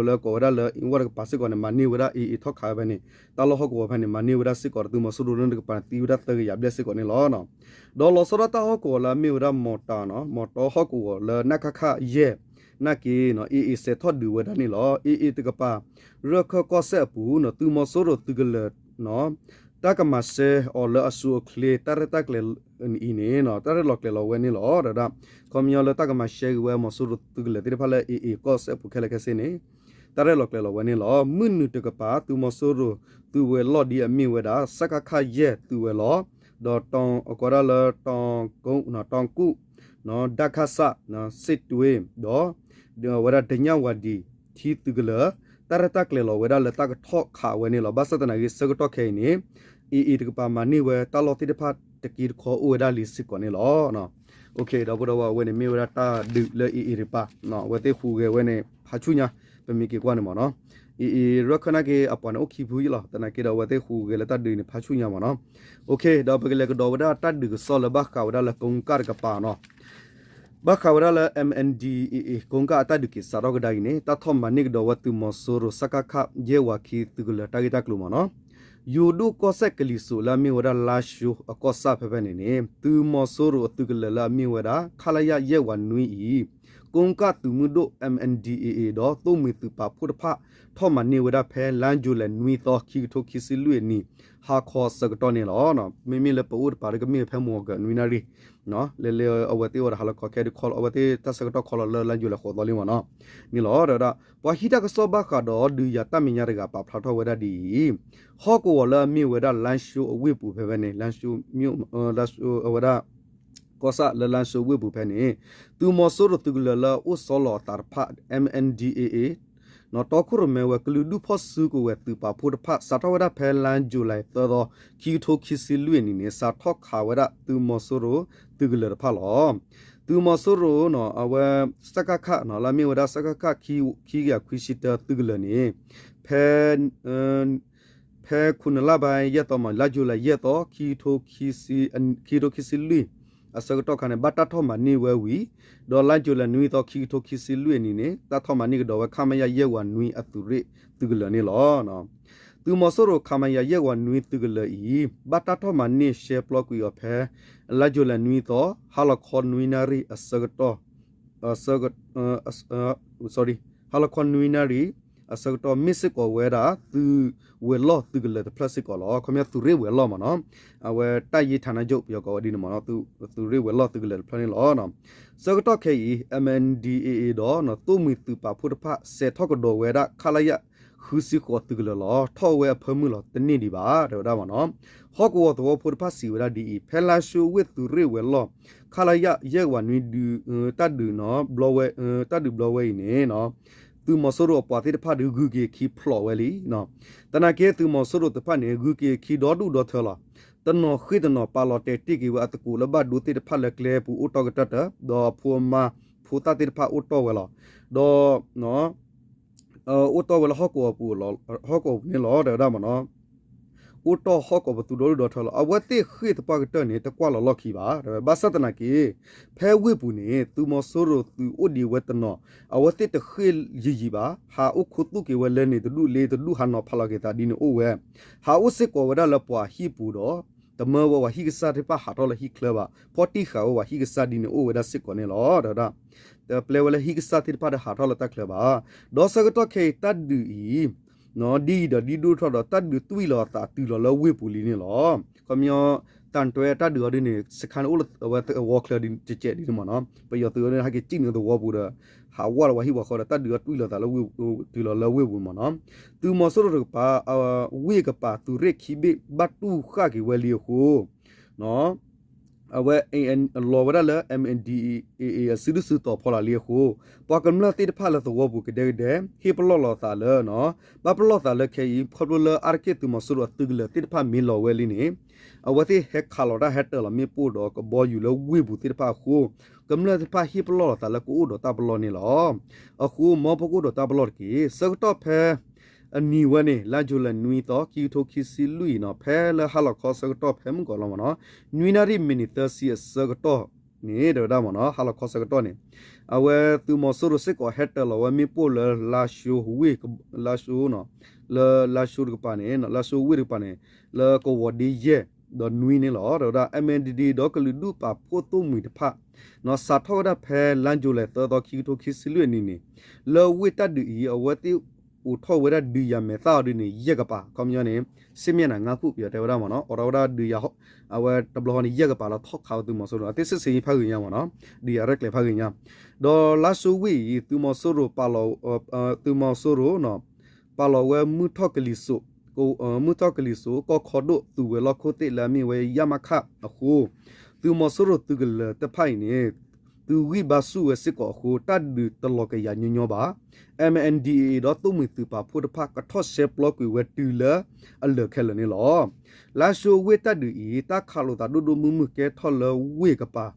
လၢကိးဝဲဒၣ်လၢ အ့ဝၣ်တကပၤစ့ၢ်ကီးန့ၣ် မၤန့ၢ်ဝဲဒၣ် AA ထီၣ်ခးဝဲဖဲန့ၣ် တၢ်လီၢ်ဟီၣ်ကဝီၤဖဲန့ၣ် မၤန့ၢ်ဝဲဒၣ်စ့ၢ်ကီးဒီးသုးမီၤစိရိၤလၢန့ၣ်တကပၤန့ၣ် သံဝဲဒၣ်သၢကယၤဘျဲၣ်စ့ၢ်ကီးန့ၣ်လီၤ. ဒီးလီၤဆီဒၣ်တၢ်ဟီၣ်ကဝီၤလၢအမ့ၢ်ဝဲဒၣ်မီတီၤနီၤ မီတီၤဟီၣ်ကဝီၤလၢနၣ်ခၣ်ခၣ်ယဲၢ် နာ်က့နီၤ AA စဲးထီၣ်ဒုးဝဲဒၣ်န့ၣ်လီၤ. AA တကပၤ ရၢၢ်ခၢၣ်ကီၢ်စဲၣ်အပူၤနီၤ သုးမီၤစိရိၤသုးကလၢၤနီၤ တၢ်ကမၤရှဲအီၤလၢအဆူၣ်အချ့ တၢ်ရဲၣ်တၢ်ကျဲၤအံၤန့ၣ်နီၤ တၢ်ရဲၣ်လီၤကျဲၤလီၤဝဲန့ၣ်လီၤ. ဒီး ခီပညီလၢတၢ်ကမၤရှဲက့ၤဝဲမီၤစိရိၤသုးကလၢၤသ့ၣ်တဖၣ်လၢ AA ကီၢ်စဲၣ်အပူၤခဲလၢာ်ခဲဆ့န့ၣ် တၢ်ရဲၣ်လီၤကျဲၤလီၤဝဲန့ၣ်လီၤ. မုၢ်နုာ်တကပၤ သုးမီၤစိရိၤသုးဝဲၤလီၢ်ဒ်အမ့ၢ်ဝဲဒၣ် စကခ ယဲၢ်သုးဝဲၤလီၢ် ဒီး အကိးဒၣ်လၢ တီၢ်ကူၣ် ဒၣ်ခၣ်စၣ် စ့ၣ်တွ့ ဒီး ဝဲဒၣ်တညၣ်ဝၤဒံၣ် ထံသုးကလၢၤ တၢ်ရဲၣ်တၢ်ကျဲၤလီၤဝဲဒၣ်လၢတၢ်ကထီၣ်ခးဝဲန့ၣ်လီၤ. ဘၣ်ဆၣ်သနာ်က့ ဆၢကတီၢ်ခဲအံၤန့ၣ် AA တကပၤမၤန့ၢ်ဝဲတၢ်လီၢ်သ့ၣ်တဖၣ်တက့တခီအိၣ်ဝဲဒၣ်လံစ့ၢ်ကီးန့ၣ်လီၤ. ဒီပုၢ်ဒီဝဲၢ် အဝဲန့ၣ်မ့ၢ်ဝဲဒၣ်တၢ်ဒုးလၢ AA တကပၤ အဝဲသ့ၣ်ဟူးဂဲၤဝဲန့ၣ် ဖးဆူၣ်ညါ ပမ့ၢ်က့ၤကွၢ်န့ၣ်မ့ၢ်နီၤ AA ရၢၢ်ခၢၣ်နာ်က့ အပှၤန့ၣ်အိၣ်ခံဖုလီၤ. သနာ်က့ဒီး အဝဲသ့ၣ်ဟူးဂဲၤလၢတၢ်ဒုးန့ၣ် ဖးဆူၣ်ညါမ့ၢ်နီၤ. ဒီးပကလဲၤကဒီးဝဲဒၣ်တၢ်ဒုးကစီၣ်လၢဘၣ်ဃးဝဲဒၣ်လၢကိကၣ်တကပၤနီၤ ဘၣ်ဃးဝဲဒၣ်လၢ MNDAA ကိကၣ်အတၢ်ဒုးက့ၤစးထီၣ်ကဒါအံၤန့ၣ် တၢ်ထီၣ်မၤန့ၢ်ကဒီးဝဲသုးမီၤစိရိၤ စကခ ယဲၢ်ဝၤခံသုးကလၢၤတၢ်ဂ့ၢ်တၢ်ကျိၤမ့ၢ်နီၤ ယိၤဒိၣ်ကီၢ်စဲၣ်ကလံၤစိးလၢအမ့ၢ်ဝဲဒၣ်လါၡိအကီၢ်ဆၣ်ဖဲဖဲန့ၣ်န့ၣ် သုးမီၤစိရိၤအသုးကလၢၤလၢအမ့ၢ်ဝဲဒၣ် ခလရ ယဲၢ်ဝၤနွံအံၤ ကိကၣ်သုးမုၢ်ဒိၣ် MNDAA ဒီးသိၣ်မှံၤသုးပာ်ဖှိၣ်တဖၣ် ထီၣ်မၤန့ၢ်ဝဲဒၣ်ဖဲလါယူၤလံနွံသီ ခံကထိခံဆံလွံၢ်အနံၤ ဟါခီအဆၢကတီၢ်န့ၣ်လီၤ. မ့မ့ၢ်လၢပအိၣ်တပၤဒီးကမ့ၢ်ဖဲမုၢ်ဂီၤကၢးနွံနၣ်ရံၣ် လၢလၢအဝဲသ့ၣ်အိၣ်ဒီးဟးလီၤခီခဲဒုးခီလီၤ အဝဲသ့ၣ်တၢ်ဆၢကတီၢ်ခီလီၤလၢလါယူၤလံဃိးသီလံမ့ၢ်နီၤ န့ၣ်လီၤ. ဒီးပှၤဟံးတၢ်ကစီၣ်ဘၣ်ဃးဒီးဒုးယၤတၢ်မဲာ်ညါတဂၤပာ်ဖျါထီၣ်ဝဲဒၣ်ဒ်အံၤ ဟီၣ်ကဝီၤလၢအမ့ၢ်ဝဲဒၣ်လါၡိအဝ့ၢ်ပူၤဖဲဖဲန့ၣ် လါၡိ လါၡိ အဝဲဒၣ် ကီၢ်ဆၣ်လၢလါၡိဝ့ၢ်ပူၤဖဲန့ၣ် သုးမီၤစိရိၤသုးကလၢၤလၢအအိၣ်ဆီလီၤအသးတဖၣ် MNDAA နီၤ တီခိၣ်ရိၣ်မဲဝဲကလုာ်ဒူၣ်ဖီၣ်စုကဝဲၤသုးပာ်ဖှိၣ်တဖၣ် စးထီၣ်ဝဲဒၣ်ဖဲလါယူၤလံသၢသီ ခံကထိခံဆံလွံၢ်အနံၤန့ၣ် စးထီၣ်ခးဝဲဒၣ်သုးမီၤစိရိၤသုးကလၢၤတဖၣ်လီၤ. သုးမီၤစိရိၤနီၤ အဝဲ စကခ နီၤ လၢအမ့ၢ်ဝဲဒၣ် စကခ ခံကယၤခွံဆံတၢသုးကလၢၤန့ၣ် ဖဲ ဖဲခိၣ်နၢ်လါဘၣ်ယဲၢ်သီမး လါယူၤလံယဲၢ်သီ ခံကထိခံဆံလွံၢ် အဆၢကတီၢ်ခါန့ၣ် ဘၣ်တၢ်ထီၣ်မၤန့ၢ်ဝဲဝံၤ ဒီးလါယူၤလံနွံသီ ခံကထိခံဆံလွံၢ်အနံၤန့ၣ် တၢ်ထီၣ်မၤန့ၢ်ကဒီးဝဲ ခမရ ယဲၢ်ဝးနွံအသုးရ့ၣ်သုးကလၢၤန့ၣ်လီၤ. သုးမီၤစိရိၤ ခမရ ယဲၢ်ဝးနွံသုးကလၢၤအံၤ ဘၣ်တၢ်ထီၣ်မၤန့ၢ်ရှဲပျီကွံာ်အီၤဖဲ လါယူၤလံနွံသီ ဟါလီၤခီနွံနၣ်ရံၣ်အဆၢကတီၢ် ဟါလီၤခီနွံနၣ်ရံၣ် အဆၢကတီၢ် မ့ၢ်စ့ၢ်ကီးဝဲဒၣ် သုးဝဲၤလီၢ်သုးကလၢၤတဖျၢၣ်စ့ၢ်ကီးလီၤ. ခီပညီသုးရ့ၣ်ဝဲၤလီၢ်မ့ၢ်နီၤ အဝဲတပ်ရင်းဌာနချုပ် ပယီၤကိးဝဲဒ်န့ၣ်မ့ၢ်နီၤ သုးရ့ၣ်ဝဲၤလီၢ်သုးကလၢၤတဖျၢၣ်န့ၣ်လီၤ. ဆၢကတီၢ်ခဲအံၤ M N D A A ဒီး သိၣ်မှံၤသုးပာ်ဖှိၣ်တဖၣ် စဲးထီၣ်ကဒီးဝဲဒၣ် ခလရ ဃုဆံဃိးသုးကလၢၤလီၤ. ထီၣ်ဝဲအဖၢမုၢ်လီၤ တန့ၢ်ဒံးဘၣ် တဲဝဲဒၣ်မ့ၢ်နီၤ. ဟီၣ်ကဝီၤသဝီဖိတဖၣ်စံးဝဲဒၣ်ဒ်အံၤ ဖဲလါၡိဝ့ၢ်သုးရ့ၣ်ဝဲၤလီၢ် ခလရ ယဲၢ်ဝးနွံ တၢ်ဒုး တၢ်ဒုးဘျီဝဲအံၤန့ၣ် သုးမီၤစိရိၤအပှၤသ့ၣ်တဖၣ်ဒီး ဂုၤက့ၤခံဖျိးဝဲလံ. သနာ်က့ သုးမီၤစိရိၤတဖၣ်န့ၣ် ဂုၤက့ၤခံဒီဒူၣ်ဒီထၢလီၤ. တနီၤဃ့ၢ်တနီၤပာ်လီၤတဲာ်တ့ၢ်က့ၤဝဲအသကိးလၢဘၣ်ဒိသ့ၣ်တဖၣ်လၢကျဲပူၤအိၣ်တီၢ်ကတၢၢ်တၢၢ် ဒီးအဖိအမါဖိသၣ်သ့ၣ်တဖၣ်အိၣ်တီၢ်ဝဲလီၤ. ဒီး အိၣ်တီၢ်ဝဲလၢဟီၣ်ကဝီၤပူၤ ဟီၣ်ကဝီၤပူၤန့ၣ်လီၤ တဲဝဲဒၣ်မ့ၢ်နီၤ. အိၣ်တီၢ်ဟီၣ်ကဝီၤပူၤသူဒီဒူၣ်ဒီထၢလီၤ. အဝဲသ့ၣ်ဃ့ၢ်သပှၢ်ကတၢၢ်န့ၣ် တကွၢ်လီၤလီၢ်ခံဘၣ် တဲဝဲ ဘၣ်ဆၣ်သနာ်က့ ဖဲဝ့ၢ်ပူၤန့ၣ် သုးမီၤစိရိၤသုးအိၣ်ဒံးဝဲတနီၤ အဝဲသ့ၣ်တဃ့ၢ်ယံာ်ယံာ်ဘၣ် ဟးအိၣ်ခူသူၣ်က့ၤဝဲလၢန့ၣ်တဒူၣ်လၢတဒူၣ် ဟးနီၤဖးလီၤက့ၤသးဒ်န့ၣ်အိၣ်ဝဲ ဟးအိၣ်စ့ၢ်ကီးဝဲဒၣ်လၢပှၤဟံၣ်ပူၤဒီး တမၢဝဲပှၤဟံၣ်ကစၢ်သ့ၣ်တဖၣ်ဟးထီၣ်လၢဟံၣ်ချၢဘၣ် ဖီၣ်တံၢ်ဃာ်ဝဲပှၤဟံၣ်ကစၢ်ဒ်န့ၣ်အိၣ်ဝဲဒၣ်စ့ၢ်ကီးန့ၣ်လီၤ တဲဝဲဒၣ်. တပျဲဝဲလၢဟံၣ်ကစၢ်သ့ၣ်တဖၣ်ဒီးဟးထီၣ်လၢတၢ်ချၢဘၣ်. ဒီးဆၢကတီၢ်ခဲအံၤတၢ်ဒုးအံၤ ဒ်အံၤဒီးဒ်ဒိၣ်ထီၣ်ဒီး တၢ်ဒုးတွံၢ်လီၤအသးတုၤလီၤလၢဝ့ၢ်ပူၤလံန့ၣ်လီၤ. ခီပညီ တၢ်တြဲတၢ်ဒုးအီၤဒ်န့ၣ် စခါန့ၣ်အိၣ်လၢအဝဲသဝီချၢဒ်န့ၣ် ကဲးဒ်န့ၣ်မ့ၢ်နီၤ ပယီၤသုးအီၤဒ်န့ၣ် ဟဲက့ၤစံၣ်နုာ်သဝီပူၤဒီး ဟးဝးလီၤပှၤဟံၣ်ပှၤဃီဒီး တၢ်ဒုးအီၤတွံၢ်လီၤသးလၢဝ့ၢ် တုၤလီၤလၢဝ့ၢ်ပူၤမ့ၢ်နီၤ. သုးမီၤစိရိၤတကပၤ ဝ့ၢ်ကပၤသုးရ့ၣ်ခံဘ့ၣ်ဘၣ်တူၢ်ဃာ်က့ၤဝဲလံအဃိ အဝဲ လီၤဝဲဒၣ်လၢ M N D A A အစုဒုၣ်စုတီၤဖီလာ်လံအဃိ ပှၤကမျၢၢ်သ့ၣ်တဖၣ်လၢသဝီပူၤကဒဲကဒဲ ဟ့ၣ်ပလီၢ်လီၤသးလၢ ဘၣ်ပလီၢ်သးလၢခဲအံၤ ခီဖျိလၢအါတက့ၢ်သုးမီၤစိရိၤအသုးကလၢၤသ့ၣ်တဖၣ်မ့ၢ်လီၤဝဲလံန့ၣ် အဝဲသ့ၣ်ဟဲခးလီၤတၢ်ဟဲတၢၤလီၤမ့ၣ်ပိၢ်ဒီးကဘီယူၤလၢဝ့ၢ်ပူၤသ့ၣ်တဖၣ်အဃိ ကမျၢၢ်သ့ၣ်တဖၣ်ဟ့ၣ်ပလီၢ်လီၤသးလၢကအိၣ်ဒီးတၢ်ပလီၢ်န့ၣ်လီၤ. အဃိမ်ပကအိၣ်ဒီးတၢ်ပလီၢ်တက့ၢ်. ဆၢကတီၢ်ဖဲ အနံၤဝဲန့ၣ် လါယူၤလံနွံသီ ခံကထိခံဆံလွံၢ်အံၤနီၤ ဖဲလၢဟါလီၤခီဆၢကတီၢ်ဖဲမုၢ်ကီၤလီၤမ့ၢ်နီၤ နွံနၣ်ရံၣ်မံးနံးသၢဆံအဆၢကတီၢ်န့ၣ် တဲဝဲဒၣ်မ့ၢ်နီၤ ဟါလီၤခီဆၢကတီၢ်န့ၣ် အဝဲသုးမီၤစိရိၤစ့ၢ်ကီးဟဲတၢၤလီၤဝဲမ့ၣ်ပိၢ်လၢ လါၡိဝ့ၢ် လါၡိ လၢလါၡိတကပၤန့ၣ် လါၡိဝ့ၢ်တကပၤန့ၣ် လၢကဝီၤဒ့ယဲၢ် ဒီးနွံန့ၣ်လီၤ. တဲဝဲဒၣ် M N D D A ဒီးကလုာ်ဒူၣ်ပာ်ဖှိၣ်သိၣ်မှံၤတဖၣ် စးထီၣ်ဝဲဒၣ်ဖဲလါယူၤလံသၢသီ ခံကထိခံဆံလွံၢ်အနံၤန့ၣ် လၢဝ့ၢ်တၢ်ဒုးအံၤ အဝဲသ့ၣ်အိးထီၣ်ဝဲဒၣ်ဒုးယၤမဲာ်သၣ်အီၤဒ်န့ၣ် ယဲၢ်ကပၤ ခီပညီန့ၣ် စစ်မျက်နှာ ငါးခု ပယီၤတဲဝဲဒၣ်မ့ၢ်နီၤ အိးထီၣ်ဝဲဒၣ်ဒုးယၤ အဝဲတဘျီဃီန့ၣ် ယဲၢ်ကပၤလၢထီၣ်ခးဝဲသုးမီၤစိရိၤ အသ့ၣ်စ့ၢ်စ့ၢ်ဖးဂ့ၤညါမ့ၢ်နီၤ ဒုးယၤရဲၣ်ကျဲၤဖးဂ့ၤညါ ဒီးလါၡိဝ့ၢ်အံၤ သုးမီၤစိရိၤပာ်လီၤ သုးမီၤစိရိၤ ပာ်လီၤဝဲမုၢ်ထီၣ်ကလံၤစိး မုၢ်ထီၣ်ကလံၤစိး ကီၢ်ခီဒိၣ်သုးဝဲၤလီၢ်ခိၣ်သ့ၣ်လၢအမ့ၢ်ဝဲ ရမခ အဃိ သုးမီၤစိရိၤသုးကလၢၤတဖၣ်အံၤန့ၣ် သုးဂံၢ်ဘါဆူၣ်ဝဲစ့ၢ်ကီးအဃိ တၢ်ဒုးတလီၤကယၤညီညီဘၣ်. M N D A A ဒီးသိၣ်မှံၤသုးပာ်ဖှိၣ်တဖၣ် ကထီၣ်ရှဲပျီကွံာ်ဝဲတုၤလၢအလၢာ်ခဲလၢာ်န့ၣ်လီၤ. လါၡိဝ့ၢ်တၢ်ဒုးအံၤ တၢ်ခးလိာ်သးဒိၣ်ဒိၣ်မုၢ်မုၢ်ကဲထီၣ်လၢဝ့ၢ်ကပၤ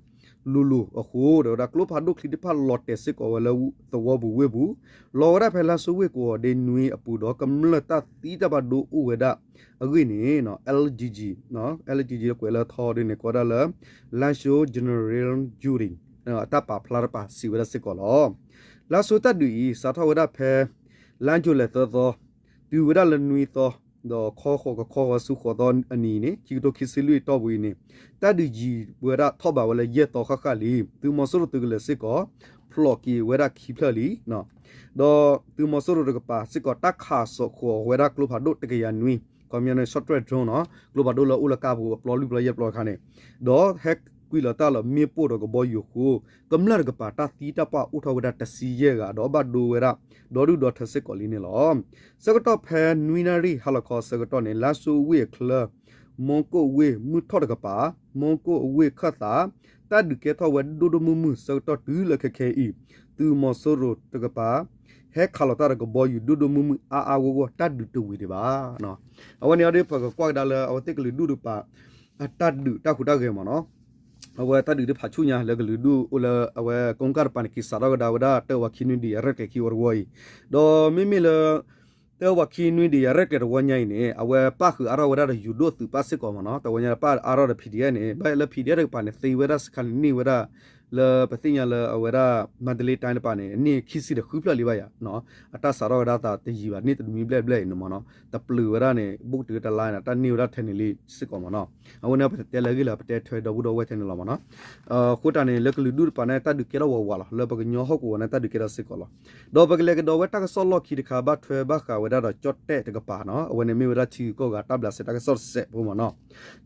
လိၤလိၤအဃိ တဲဝဲဒၣ်ကျိဖးဒိၣ်ချံတဖၣ်လီၤတဲာ်စ့ၢ်ကီးဝဲလၢသဝီပူၤဝ့ၢ်ပူၤ လီၤဝဲဒၣ်ဖဲလါၡိဝ့ၢ်ကဝီၤဒ့နွံအပူၤဒီး ကမျၢၢ်တၢ်သံတၢ်ဘၣ်ဒိအိၣ်ဝဲဒၣ်အဂ့ၢ်န့ၣ် L G G L G G ကွဲးလၢထီဒ်န့ၣ် ကိးဒၣ်လၢ လါၡိ General Judy အတၢ်ပာ်ဖျါတပၤစံးဝဲဒၣ်စ့ၢ်ကီးလီၤ. လါၡိတၢ်ဒုးအံၤ စးထီၣ်ဝဲဒၣ်ဖဲ လါယူၤလံသၢသီ တုၤဝဲဒၣ်လၢနွံသီ ဒီးခီဃီၤကခီဃီၤဆူဃိးသီအနံၤန့ၣ် ခံကထိခံဆံလွံၢ်တီၢ်ပူၤအံၤန့ၣ် တၢ်ဒုးယံၤဝဲဒၣ်ထီၣ်ဘးဝဲလၢယဲၢ်သီဃၣ်ဃၣ်လံ. သုးမီၤစိရိၤသုးကလၢၤစ့ၢ်ကီး ဖျိးက့ၤဝဲဒၣ်ခံဖျၢၣ်လံ. ဒီးသုးမီၤစိရိၤတကပၤစ့ၢ်ကီး တၢ်ခးစိာ်ဃီၤဝဲဒၣ်ကျိဖးဒိၣ်တကယၤနွံ ခီပညီန့ၣ် short range drone နီၤ ကျိဖးဒိၣ်လၢအိၣ်လၢကါပူၤအပျီလွံၢ်ပျီယဲၢ်ပျီတခါန့ၣ် ဒီးဟဲကွံာ်လီၤတၢ်လီၤမ့ၣ်ပိၢ်ဒီးကဘီယူၤအဃိ ကမျၢၢ်တကပၤတၢ်သံတၢ်ပှၢ်အိၣ်ထီၣ်ဝဲဒၣ်တဆံယဲၢ်ဂၤ ဒီးဘၣ်ဒိဝဲဒၣ် ဒီဒူၣ်ဒီထၢစ့ၢ်ကီးလံန့ၣ်လီၤ. ဆၢကတီၢ်ဖဲနွံနၣ်ရံၣ်ဟါလီၤခီဆၢကတီၢ်န့ၣ် လါၡိဝ့ၢ်အချၢ မီၢ်ကိၣ်ဝ့ၢ်မုၢ်ထီၣ်တကပၤ မီၢ်ကိၣ်အဝ့ၢ်ခၢၣ်သး တၢ်ဒုးကဲထီၣ်ဝဲဒိၣ်ဒိၣ်မုၢ်မုၢ်ဆၢကတီၢ်တုၤလၢခဲခဲအံၤ သုးမီၤစိရိၤတကပၤ ဟဲခးလီၤတၢ်ဒီးကဘီယူၤဒိၣ်ဒိၣ်မုၢ်မုၢ်အါအါဂီၢ်ဂီၢ် တၢ်ဒုးတဝံၤဒံးဘၣ်. အဝဲန့ၣ်အီၤဒီး ပကကွၢ်ကဒါလၢအဝဲသ့ၣ်ကလုာ်ဒူၣ်တကပၤ အတၢ်ဒုးတၢ်ဟူးတၢ်ဂဲၤမ့ၢ်နီၤ အဝဲတၢ်ဒုးတဖးဆူၣ်ညါလၢကလုာ်ဒူၣ်အိၣ်လၢအဝဲကိးကၣ်တကပၤန့ၣ် က့ၤစးထီၣ်ကဒါဝဲဒၣ်တၢ်ဝၤခံနွံဒံးအရဲၣ်ကျဲၤခံဝီတဝီအံၤ ဒီးမ့မ့ၢ်လၢ တဲဝဲခံနွံဒီးယၤရဲၣ်ကျဲၤတဝီညါအံၤန့ၣ် အဝဲပၣ်ဃုာ်အါထီၣ်ဝဲဒၣ်ဒီးယိၤဒိၣ်သုးပၣ်စ့ၢ်ကီးမ့ၢ်နီၤ, တဝီညါပၣ်အါထီၣ်ဒီး P D F န့ၣ် ဘၣ်လၢ P D F တကပၤန့ၣ် သ့ဝဲဒၣ်စခါန့ၣ်န့ၢ်ဝဲဒၣ် လၢပသ့ၣ်ညါလၢအဝဲဒၣ် မၤတလ့တၢ်တပၤန့ၣ် န့ၢ်ခံဆံဒီးဃုဖျၢၣ်လံဘၣ်ယၤ, အတၢ်စးထီၣ်ဝဲဒၣ်သးတယံၤဘၣ် န့ၢ်တနွံဘျဲၣ်ဘျဲၣ်အံၤန့ၣ်မ့ၢ်နီၤ, တပျုာ်ဝဲဒၣ်န့ၣ် ဘူးကတုၤတလါန့ၣ် တၢ်န့ၢ်ဝဲဒၣ်ထဲန့ၣ်လံစ့ၢ်ကီးမ့ၢ်နီၤ, အဝဲန့ၣ်ပတဲလၢအဂ့ၢ်လၢပတဲထွဲဒီပုၢ်ဒီဝဲၢ်ထဲန့ၣ်လီၤမ့ၢ်နီၤ, အဃိတၢ်န့ၣ် လၢကလုာ်ဒူၣ်တပၤန့ၣ် တၢ်ဒုးကဲထီၣ်ဝးဝးလီၤ လၢပကညီဟီၣ်ကဝီၤန့ၣ် တၢ်ဒုးကဲထီၣ်စ့ၢ်ကီးလီၤ. ဒီးပကလဲၤကဒီးဝဲတၢ်ကစီၣ်လီၢ်ခံတခါ ဘၣ်ထွဲဘၣ်ဃးဝဲဒၣ်ဒီးကၠီၣ်တဲၣ်တကပၤနီၤ, အဝဲန့ၣ်မ့ၢ်ဝဲဒၣ်ထံဂုၤကီၢ်ဂၤတၢ်ဘျးစဲတၢ်ကစီၣ်တစဲးဖိမ့ၢ်နီၤ,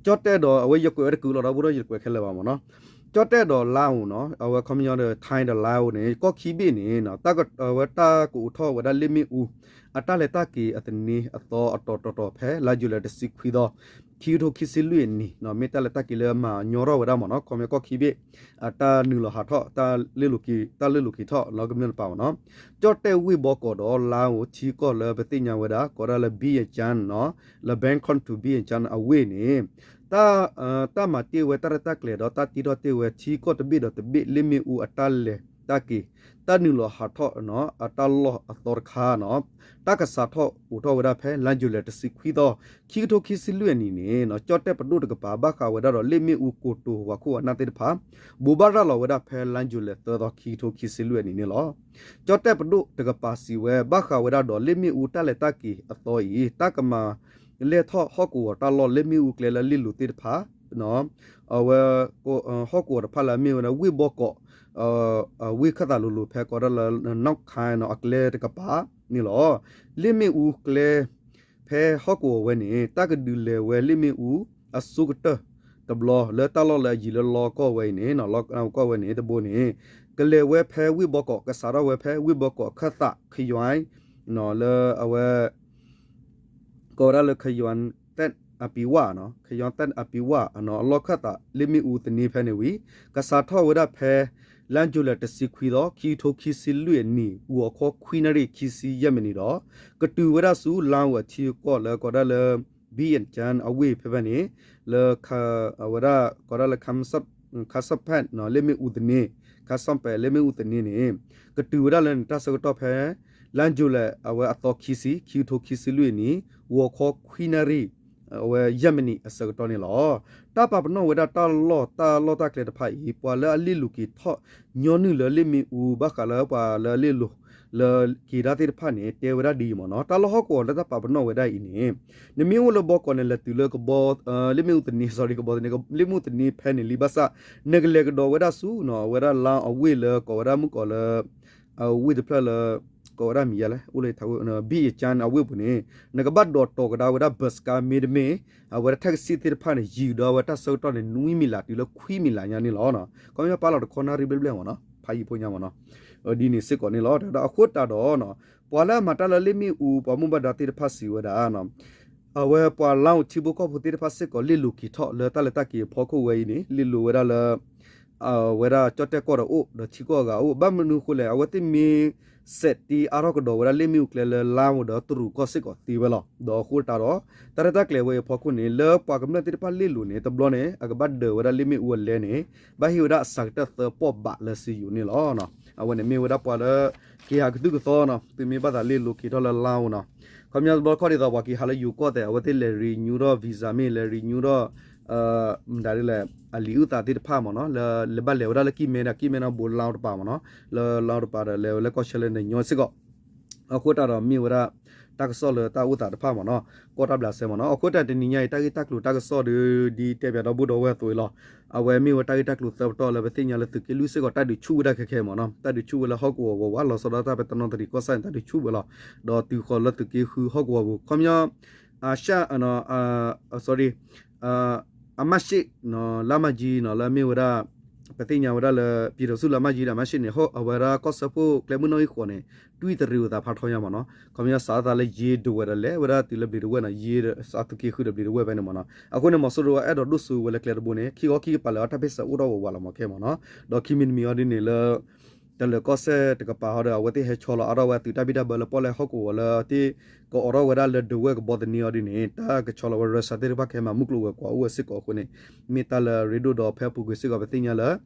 ကၠီၣ်တဲၣ်ဒီးအဝဲယကွဲးဝဲတကုာ်လီၤ ဒီပုၢ်ဒီဝဲၢ်ယကွဲးခဲလၢာ်ဘၣ်မ့ၢ်နီၤ, ကၠီၣ်တဲၣ်ဒီးလါအိၣ်နီၤ, အဝဲခီပညီဒီး Thai ဒီးလါအိၣ်န့ၣ် ကီၢ်ခံဘ့ၣ်န့ၣ် အဝဲတၢ်ကအိးထီၣ်ဝဲဒၣ်လ့ၣ်မ့ၣ်အူ အတၢ်လဲၤတၢ်က့ၤအသန့အသီအတီၤတီၤတီၤဖဲ လါယူၤလံတဆံခွံသီ ခံကထိခံဆံလွံၢ်အနံၣ်နီၤ, မ့ၢ်တၢ်လဲၤတၢ်က့ၤလၢမၤညီထီၣ်ဝဲဒၣ်မ့ၢ်နီၤ, ခီပညီကီၢ်ခံဘ့ၣ် အတၢ်နုာ်လီၤဟးထီၣ် တၢ်လ့ၣ်လိၤက့ၤ တၢ်လ့ၣ်လိၤက့ၤထီၣ်လၢကမျၢၢ်တပၤမ့ၢ်နီၤ, ကၠီၣ်တဲၣ်ဝ့ၢ်ဘီကီးဒီးလါအိၣ် ထံကီၢ်လၢပသ့ၣ်ညါဝဲဒၣ် ကိးဒၣ်လၢ Vientiane နီၤ, လၢ Bangkok to Vientiane အဝ့ၢ်န့ၣ် တၢ်မၤတ့ၢ်ဝဲတၢ်ရဲၣ်တၢ်ကျဲၤဒီးတၢ်တ့ထီၣ်တ့ၢ်ဝဲ ထံကီၢ်တဘ့ၣ်ဒီးတဘ့ၣ်လ့ၣ်မ့ၣ်အူအတၢ်လဲၤတၢ်က့ၤ တၢ်နုာ်လီၤဟးထီၣ် အတၢ်လီၢ်အသီတခါနီၤ, တၢ်ကစးထီၣ်အိးထီၣ်ဝဲဒၣ်ဖဲ လါယူၤလံတဆံခွံသီ ခံကထိခံဆံလွံၢ်အနံၣ်န့ၣ် ကၠီၣ်တဲၣ်ပဒိၣ်တကပၤ ဘၣ်ဃးဝဲဒၣ်ဒီးလ့ၣ်မ့ၣ်အူကိတိၤဝၤခိၣ်ဝဲနၢ်သ့ၣ်တဖၣ် ဘိးဘၣ်ရၤလီၤဝဲဒၣ်ဖဲ လါယူၤလံသၢသီ ခံကထိခံဆံလွံၢ်အနံၣ်န့ၣ်လီၤ. ကၠီၣ်တဲၣ်ပဒိၣ်တကပၤစံးဝဲ ဘၣ်ဃးဝဲဒၣ်ဒီးလ့ၣ်မ့ၣ်အူတၢ်လဲၤတၢ်က့ၤအသီအံၤ တၢ်ကမၤလဲၢ်ထီၣ်ဟီၣ်ကဝီၤတၢ်လီၢ်လ့ၣ်မ့ၣ်အူကျဲလၢလ့ၣ်လိၤသ့ၣ်တဖၣ် အဝဲ ဟီၣ်ကဝီၤတဖၣ်လၢအမ့ၢ်ဝဲဒၣ်ဝ့ၢ်ဘီကီး ဝ့ၢ်ခၢၣ်သးလိၤလိၤဖဲကိးဒၣ်လၢ နီၣ်ခါနီၤ အကျဲတကပၤန့ၣ်လီၤ. လ့ၣ်မ့ၣ်အူကျဲ ဖဲဟီၣ်ကဝီၤဝဲန့ၣ် တၢ်ကဒုးလဲၤဝဲလ့ၣ်မ့ၣ်အူအစိကတၢၢ်တဘျီ လၢတၢ်လီၢ်လၢအယံၤလၢလီကီၢ်ဝဲအံၤန့ၣ် လီကီၢ်ဝဲန့ၣ်တဘိန့ၣ် ကလဲၤဝဲဖဲဝ့ၢ်ဘီကီး ကစးထီၣ်ဝဲဖဲဝ့ၢ်ဘီကီးခၢၣ်သး ခယွၣ် လၢအဝဲ ကိးဝဲဒၣ်လၢ ခယွၣ်သဲးအပံၤဝၣ်နီၤ, ခယွၣ်သဲးအပံၤဝၣ်နီၤ အလီၢ်ခၢၣ်သးလ့ၣ်မ့ၣ်အူသန့ဖဲန့ၣ်ဝံၤ ကစးထီၣ်ဝဲဒၣ်ဖဲ လါယူၤလံတဆံခွံသီ ခံကထိခံဆံလွံၢ်အနံၣ် ဂီၤခီခွံနၣ်ရံၣ်ခံဆံယဲၢ်မံးနံးဒီး ကတုၤဝဲဒၣ်ဆူလါအိၣ်အထံအကီၢ်လၢကိးဒၣ်လၢ Vientiane အဝ့ၢ်ဖဲဖဲန့ၣ် လၢ အဝဲဒၣ်ကိးဒၣ်လၢ ခါစၢၣ်ဖဲး လ့ၣ်မ့ၣ်အူသန့, ခါစၢၣ်ဖဲးလ့ၣ်မ့ၣ်အူသန့န့ၣ် ကတုၤဝဲဒၣ်လၢန့ၣ်တၢ်ဆၢကတီၢ်ဖဲ လါယူၤလံအဝဲအသီခံဆံ ခံကထိခံဆံလွံၢ်အနံၣ် ဂီၤခီခွံနၣ်ရံၣ် အဝဲယဲၢ်မံးနံးအဆၢကတီၢ်န့ၣ်လီၤ. တၢ်ပာ်ပနီၣ်ဝဲဒၣ်တၢ်လီၢ်တၢ်လီၢ်တၢ်ကျဲတဖၣ်အံၤ ပှၤလၢအလ့ၣ်လိၤက့ၤထီၣ်ညီနုၢ်လၢလ့ၣ်မ့ၣ်အူ ဘၣ်ဃးလၢပှၤလၢအလ့ၣ်လိၤ လၢက့ၤတၢ်သ့ၣ်တဖၣ်န့ၣ် တဲဝဲဒၣ်ဒ်အံၤမ့ၢ်နီၤ, တၢ်လီၢ်ဟီၣ်ကဝီၤလၢတၢ်ပာ်ပနီၣ်ဝဲဒၣ်အံၤန့ၣ် နမ့ၢ်အိၣ်လၢဘီကီးန့ၣ် လဲၤတုၤလၢကဘီ လ့ၣ်မ့ၣ်အူသန့ sorry ကဘီသန့ လ့ၣ်မ့ၣ်အူသန့ဖဲန့ၣ်လံဘၣ်ဆၣ် နကလဲၤကဒီးဝဲဒၣ်ဆူနီၤ အဝဲဒၣ်လါအဝ့ၢ်လၢကိးဝဲဒၣ်မုၢ်ကီးလၢ အဝ့ၢ်တဖျၢၣ်လၢ ကိးဝဲဒၣ်မံၤယါလဲၣ် အိၣ်လၢ Vientiane အဝ့ၢ်ပူၤန့ၣ် နကဘၣ်ဒိးတီၤကဒါဝဲဒၣ် bus ကါ မ့တမ့ၢ် အဝဲဒၣ် taxi သ့ၣ်တဖၣ်န့ၣ် ယံာ်ဒီးအဝဲတၢ်ဆၢကတီၢ်န့ၣ် နွံမံးလးတုၤလၢခွံမံးလးညါန့ၣ်လီၤ. ခီပညီပာ်လီၤတခီနၣ်ရံၣ်ဘျဲၣ်ဘျဲၣ်မ့ၢ်နီၤ ဖးယံာ်ဖိညါမ့ၢ်နီၤ ဒ်န့ၣ်စ့ၢ်ကီးန့ၣ်လီၤ. ဒီးအဃိသတးဒီး ပှၤလၢအမၤတၢ်လၢလ့ၣ်မ့ၣ်အူ ပှၤဘၣ်မူဘၣ်ဒါသ့ၣ်တဖၣ်စံးဝဲဒၣ် အဝဲပှၤလါအိၣ်ထံဖိကီၢ်ဖိသ့ၣ်တဖၣ်စ့ၢ်ကီး လ့ၣ်လိၤက့ၤထီၣ်လၢတၢ်လဲၤတၢ်က့ၤအဖီခိၣ်ဝဲအံၤန့ၣ် လ့ၣ်လိၤဝဲဒၣ်လၢ အဝဲဒၣ်ကၠီၣ်တဲၣ်ကီၢ်ဒီးအိၣ် ဒီးထံကီၢ်အဂၤအိၣ် ဘၣ်မနုၤအဃိလဲၣ် အဝဲသ့ၣ်မ့ၢ် စဲးတ့အါထီၣ်ကဒီးဝဲဒၣ်လ့ၣ်မ့ၣ်အူကျဲလၢ လါအိၣ်ဒီးတရူးကီၢ်စ့ၢ်ကီးသ့ဝဲလီၤ. ဒီးအဃိသတးဒီး တၢ်ရဲၣ်တၢ်ကျဲၤဝဲအံၤအဖီခိၣ်န့ၣ် လၢပှၤကမျၢၢ်သ့ၣ်တဖၣ်လ့ၣ်လိၤန့ၣ် တဘျီန့ၣ် အကဘၣ်ဒၢးဝဲဒၣ်လ့ၣ်မ့ၣ်အူအလဲန့ၣ် ဘၣ်ဟ့ၣ်ဝဲဒၣ်အစှၤကတၢၢ်သၢပီၣ်ဘးလၢစုယိၤန့ၣ်လီၤ. အဝဲန့ၣ်မ့ၢ်ဝဲဒၣ်ပှၤလၢ က့ၤဟးကသုၣ်ကသီနီၤ သုမ့ၢ်ဘၣ်သးလ့ၣ်လိၤက့ၤထီၣ်လၢလါအိၣ်နီၤ ခီပညီတဘျီခီၣ်ဒ်သိးပှၤက့ၤဟးလၢယိၤကီၢ်သဲး အဝဲသ့ၣ်လဲၤ renew ထီၣ် visa မ့ၢ်လဲၤ renew ထီၣ် မတၤဒ်လဲၣ် အလံာ်အုၣ်သးသ့ၣ်တဖၣ်မ့ၢ်နီၤ လၢလဲၤဘၣ်လဲၤဝဲဒၣ်လၢကံၢ်မဲဒီး ကံၢ်မဲနီၤ ဘူးလါအိၣ်တပၤမ့ၢ်နီၤ လၢလါအိၣ်တပၤဒီးလဲၤဝဲလၢကီၢ်ဆၢလၢနညီစ့ၢ်ကီး အဃိသတးဒီးမ့ၢ်ဝဲဒၣ် တၢ်ကစီၣ်လၢတၢ်အိၣ်သးတဖၣ်မ့ၢ်နီၤ ကီၢ်တၢ်ဘျးစဲမ့ၢ်နီၤ အဃိသတးတနံၤညါအံၤ တၢ်ဂ့ၢ်တၢ်ကျိၤတၢ်ကစီၣ်ဒီး ဒ်တဲပၠးဒီပုၢ်ဒီဝဲၢ်အသိးအံၤလီၤ. အဝဲမ့ၢ်ဝဲတၢ်ဂ့ၢ်တၢ်ကျိၤသၢပတီၢ်လၢပသ့ၣ်ညါလၢသုးက့လွံၢ်စ့ၢ်ကီး တၢ်ဒုးဆူၣ်ဝဲဒၣ်ခဲခဲမ့ၢ်နီၤ တၢ်ဒုးဆူၣ်ဝဲလၢဟီၣ်ကဝီၤဝးဝး လီၤဆီဒၣ်တၢ်ဖဲတနီသရံၣ်ကီၢ်ဆၣ်န့ၣ် တၢ်ဒုးဆူၣ်ဝဲလီၤ. ဒီးတုၤဃီၤလၢသုးက့ဃုဟီၣ်ကဝီၤပူၤ ခီပညီ အရှ sorry အမၢ်ၡ့ၣ် လၢမၢ်ကၠံနီၤ လၢအမ့ၢ်ဝဲဒၣ် ပသ့ၣ်ညါဝဲဒၣ်လၢ ပြည်ထောင်စုလမ်းမကြီးဒီး အမၢ်ၡ့ၣ်န့ၣ် အဝဲဒၣ်ကီၢ်စၢဖှိၣ်ကျဲမုၢ်နီၣ်ဂံၢ်ဃိးန့ၣ် တွံၢ်တရံးအသးဖးထီညါမ့ၢ်နီၤ ခီပညီစးအသးလၢယ့ဒဝဲဒီးလဲၤဝဲဒၣ်တုၤလၢဘျံးတဝဲၢ်နီၤ ယ့ သုးက့ဃုဒီးဘျံးတဝဲၢ်ဖဲန့ၣ်မ့ၢ်နီၤ အဃိန့ၣ် မီၤစိရိၤအအဲၣ်ဒိးဒိၣ်စိဝဲလၢကျဲတဘိန့ၣ် ခံခီခံကပၤလၢအတၢ်ဖ့ၣ်စးအိၣ်ထီၣ်ဝးဝးလီၤမ့ၢ်ခဲမ့ၢ်နီၤ ဒီးခံမံၤတမံၤအီၤဒ်န့ၣ်လၢ တလၢၤကီၢ်စဲၣ်တကပၤဟီဒီး အဝဲသ့ၣ်ဟဲဆီလီၤအါထီၣ်ဝဲအသုးတၢ်ဘံၣ်တၢ်ဘၢလၢပီၣ်လဲၣ်ဟီၣ်ကဝီၤလၢအသ့ၣ် ကအိးထီၣ်ဝဲဒၣ်လၢဒဝဲၢ်ကဘီသန့အီၤဒ်န့ၣ် တၢ်ကဆီလီၤဝဲ Russia သ့ၣ်တဖၣ်ကဟဲမၤမုၢ်ကျိၤဝဲၤကွာ်အိၣ်ဝဲစ့ၢ်ကီးအဃိန့ၣ် မ့ၢ်တၢ်လၢအရ့ဒိၣ်ဒီးဖဲအပူၤကွံာ်စ့ၢ်ကီးပသ့ၣ်ညါလၢ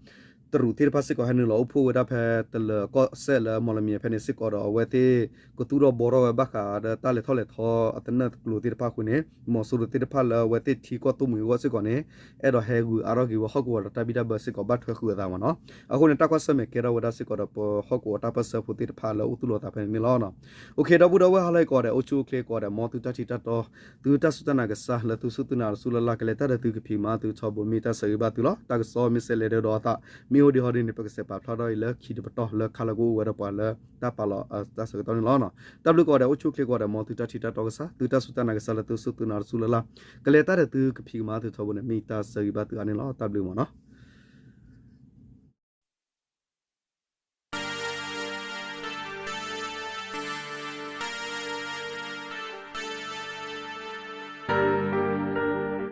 တရူးသ့ၣ်တဖၣ်စ့ၢ်ကီး ဟဲနုာ်လီၤအိၣ်ဖှိၣ်ဝဲဒၣ်ဖဲတလၢၤကီၢ်စဲၣ်လၢမီၢ်လမံၤဖဲန့ၣ်စ့ၢ်ကီးဒီး အဝဲသ့ၣ်ကသူၣ်ထီၣ်ဘှီထီၣ်ဝဲဘၣ်ဃးဒီးတၢ်လဲၤထီၣ်လဲၤထီအသနၢၣ်ကျိၤသ့ၣ်တဖၣ်အဃိန့ၣ် မီၤစိရိၤသ့ၣ်တဖၣ်လၢအဝဲသ့ၣ်ထံကီၢ်သူၣ်မှံၤအဂီၢ်စ့ၢ်ကီးန့ၣ် အဲၣ်ဒိးဟဲဂုာ်အါထီၣ်က့ၤဝဲဟီၣ်ကဝီၤဒီးတၢ်ဘံၣ်တၢ်ဘၢစ့ၢ်ကီး ဘၣ်ထွဲဃုာ်အသးမ့ၢ်နီၤ. အဃိန့ၣ် တၢ်ကွၢ်ဆၢၣ်မဲာ်ကဲထီၣ်ဝဲဒၣ်စ့ၢ်ကီးဒီး ပဟီၣ်ကဝီၤတၢ်ပၢၢ်ဆၢဖိသ့ၣ်တဖၣ်လၢအိၣ်သူၣ်လီၤသးဖဲန့ၣ်န့ၣ်လီၤ. အိၣ်ခ့ ဒီပုၢ်ဒီဝဲၢ်ဟါလၢအံၤကိးဂၤဒဲး အိၣ်ဆူၣ်အိၣ်ချ့ကိးဂၤဒဲး မ်သုတၢ်ထံၣ်တၢ်တီ သုတၢ်စူၢ်တၢ်နာ်ကစၢ်လၢသုစူၢ်သုနာ်တစူၢ်လၢ်လၢ် ကလဲၤတၢ်ဒီးသုကဖံးကမၤသုထီဘိ မ့ၢ်တၢ်ဆၢဂ့ၤဘၣ်သုလီၤ. တၢ်ကစီၣ်မ့ၢ်စဲးလဲၤဒၢဒီးအသး မ့ၢ်အိၣ်ဒံးဟီဒ်န့ၣ် ပကစးပာ်ဖျါထီၣ်အံၤလၢခံတပတီၢ်လၢခါလၢကအိၣ်ဝဲဒီးပှၤလၢတၢ်ပာ်လီၤတၢ်ဆၢကတီၢ်န့ၣ်လီၤ. တၢ်ဘျုးကိးဂၤဒဲး အိၣ်ဆူၣ်အိၣ်ချ့ကိးဂၤဒဲး မ်သုတၢ်ထံၣ်တၢ်တီကစၢ် သုတၢ်စူၢ်တၢ်နာ်ကစၢ်လၢသုစူၢ်သုနာ်တစူၢ်လၢ်လၢ် ကလဲၤတၢ်ဒီးသုကဖံးကမၤသုထီဘိန့ၣ် မ့ၢ်တၢ်ဆၢဂ့ၤဘၣ်သုအါန့ၣ်လီၤ. တၢ်ဘျုးမ့ၢ်နီၤ.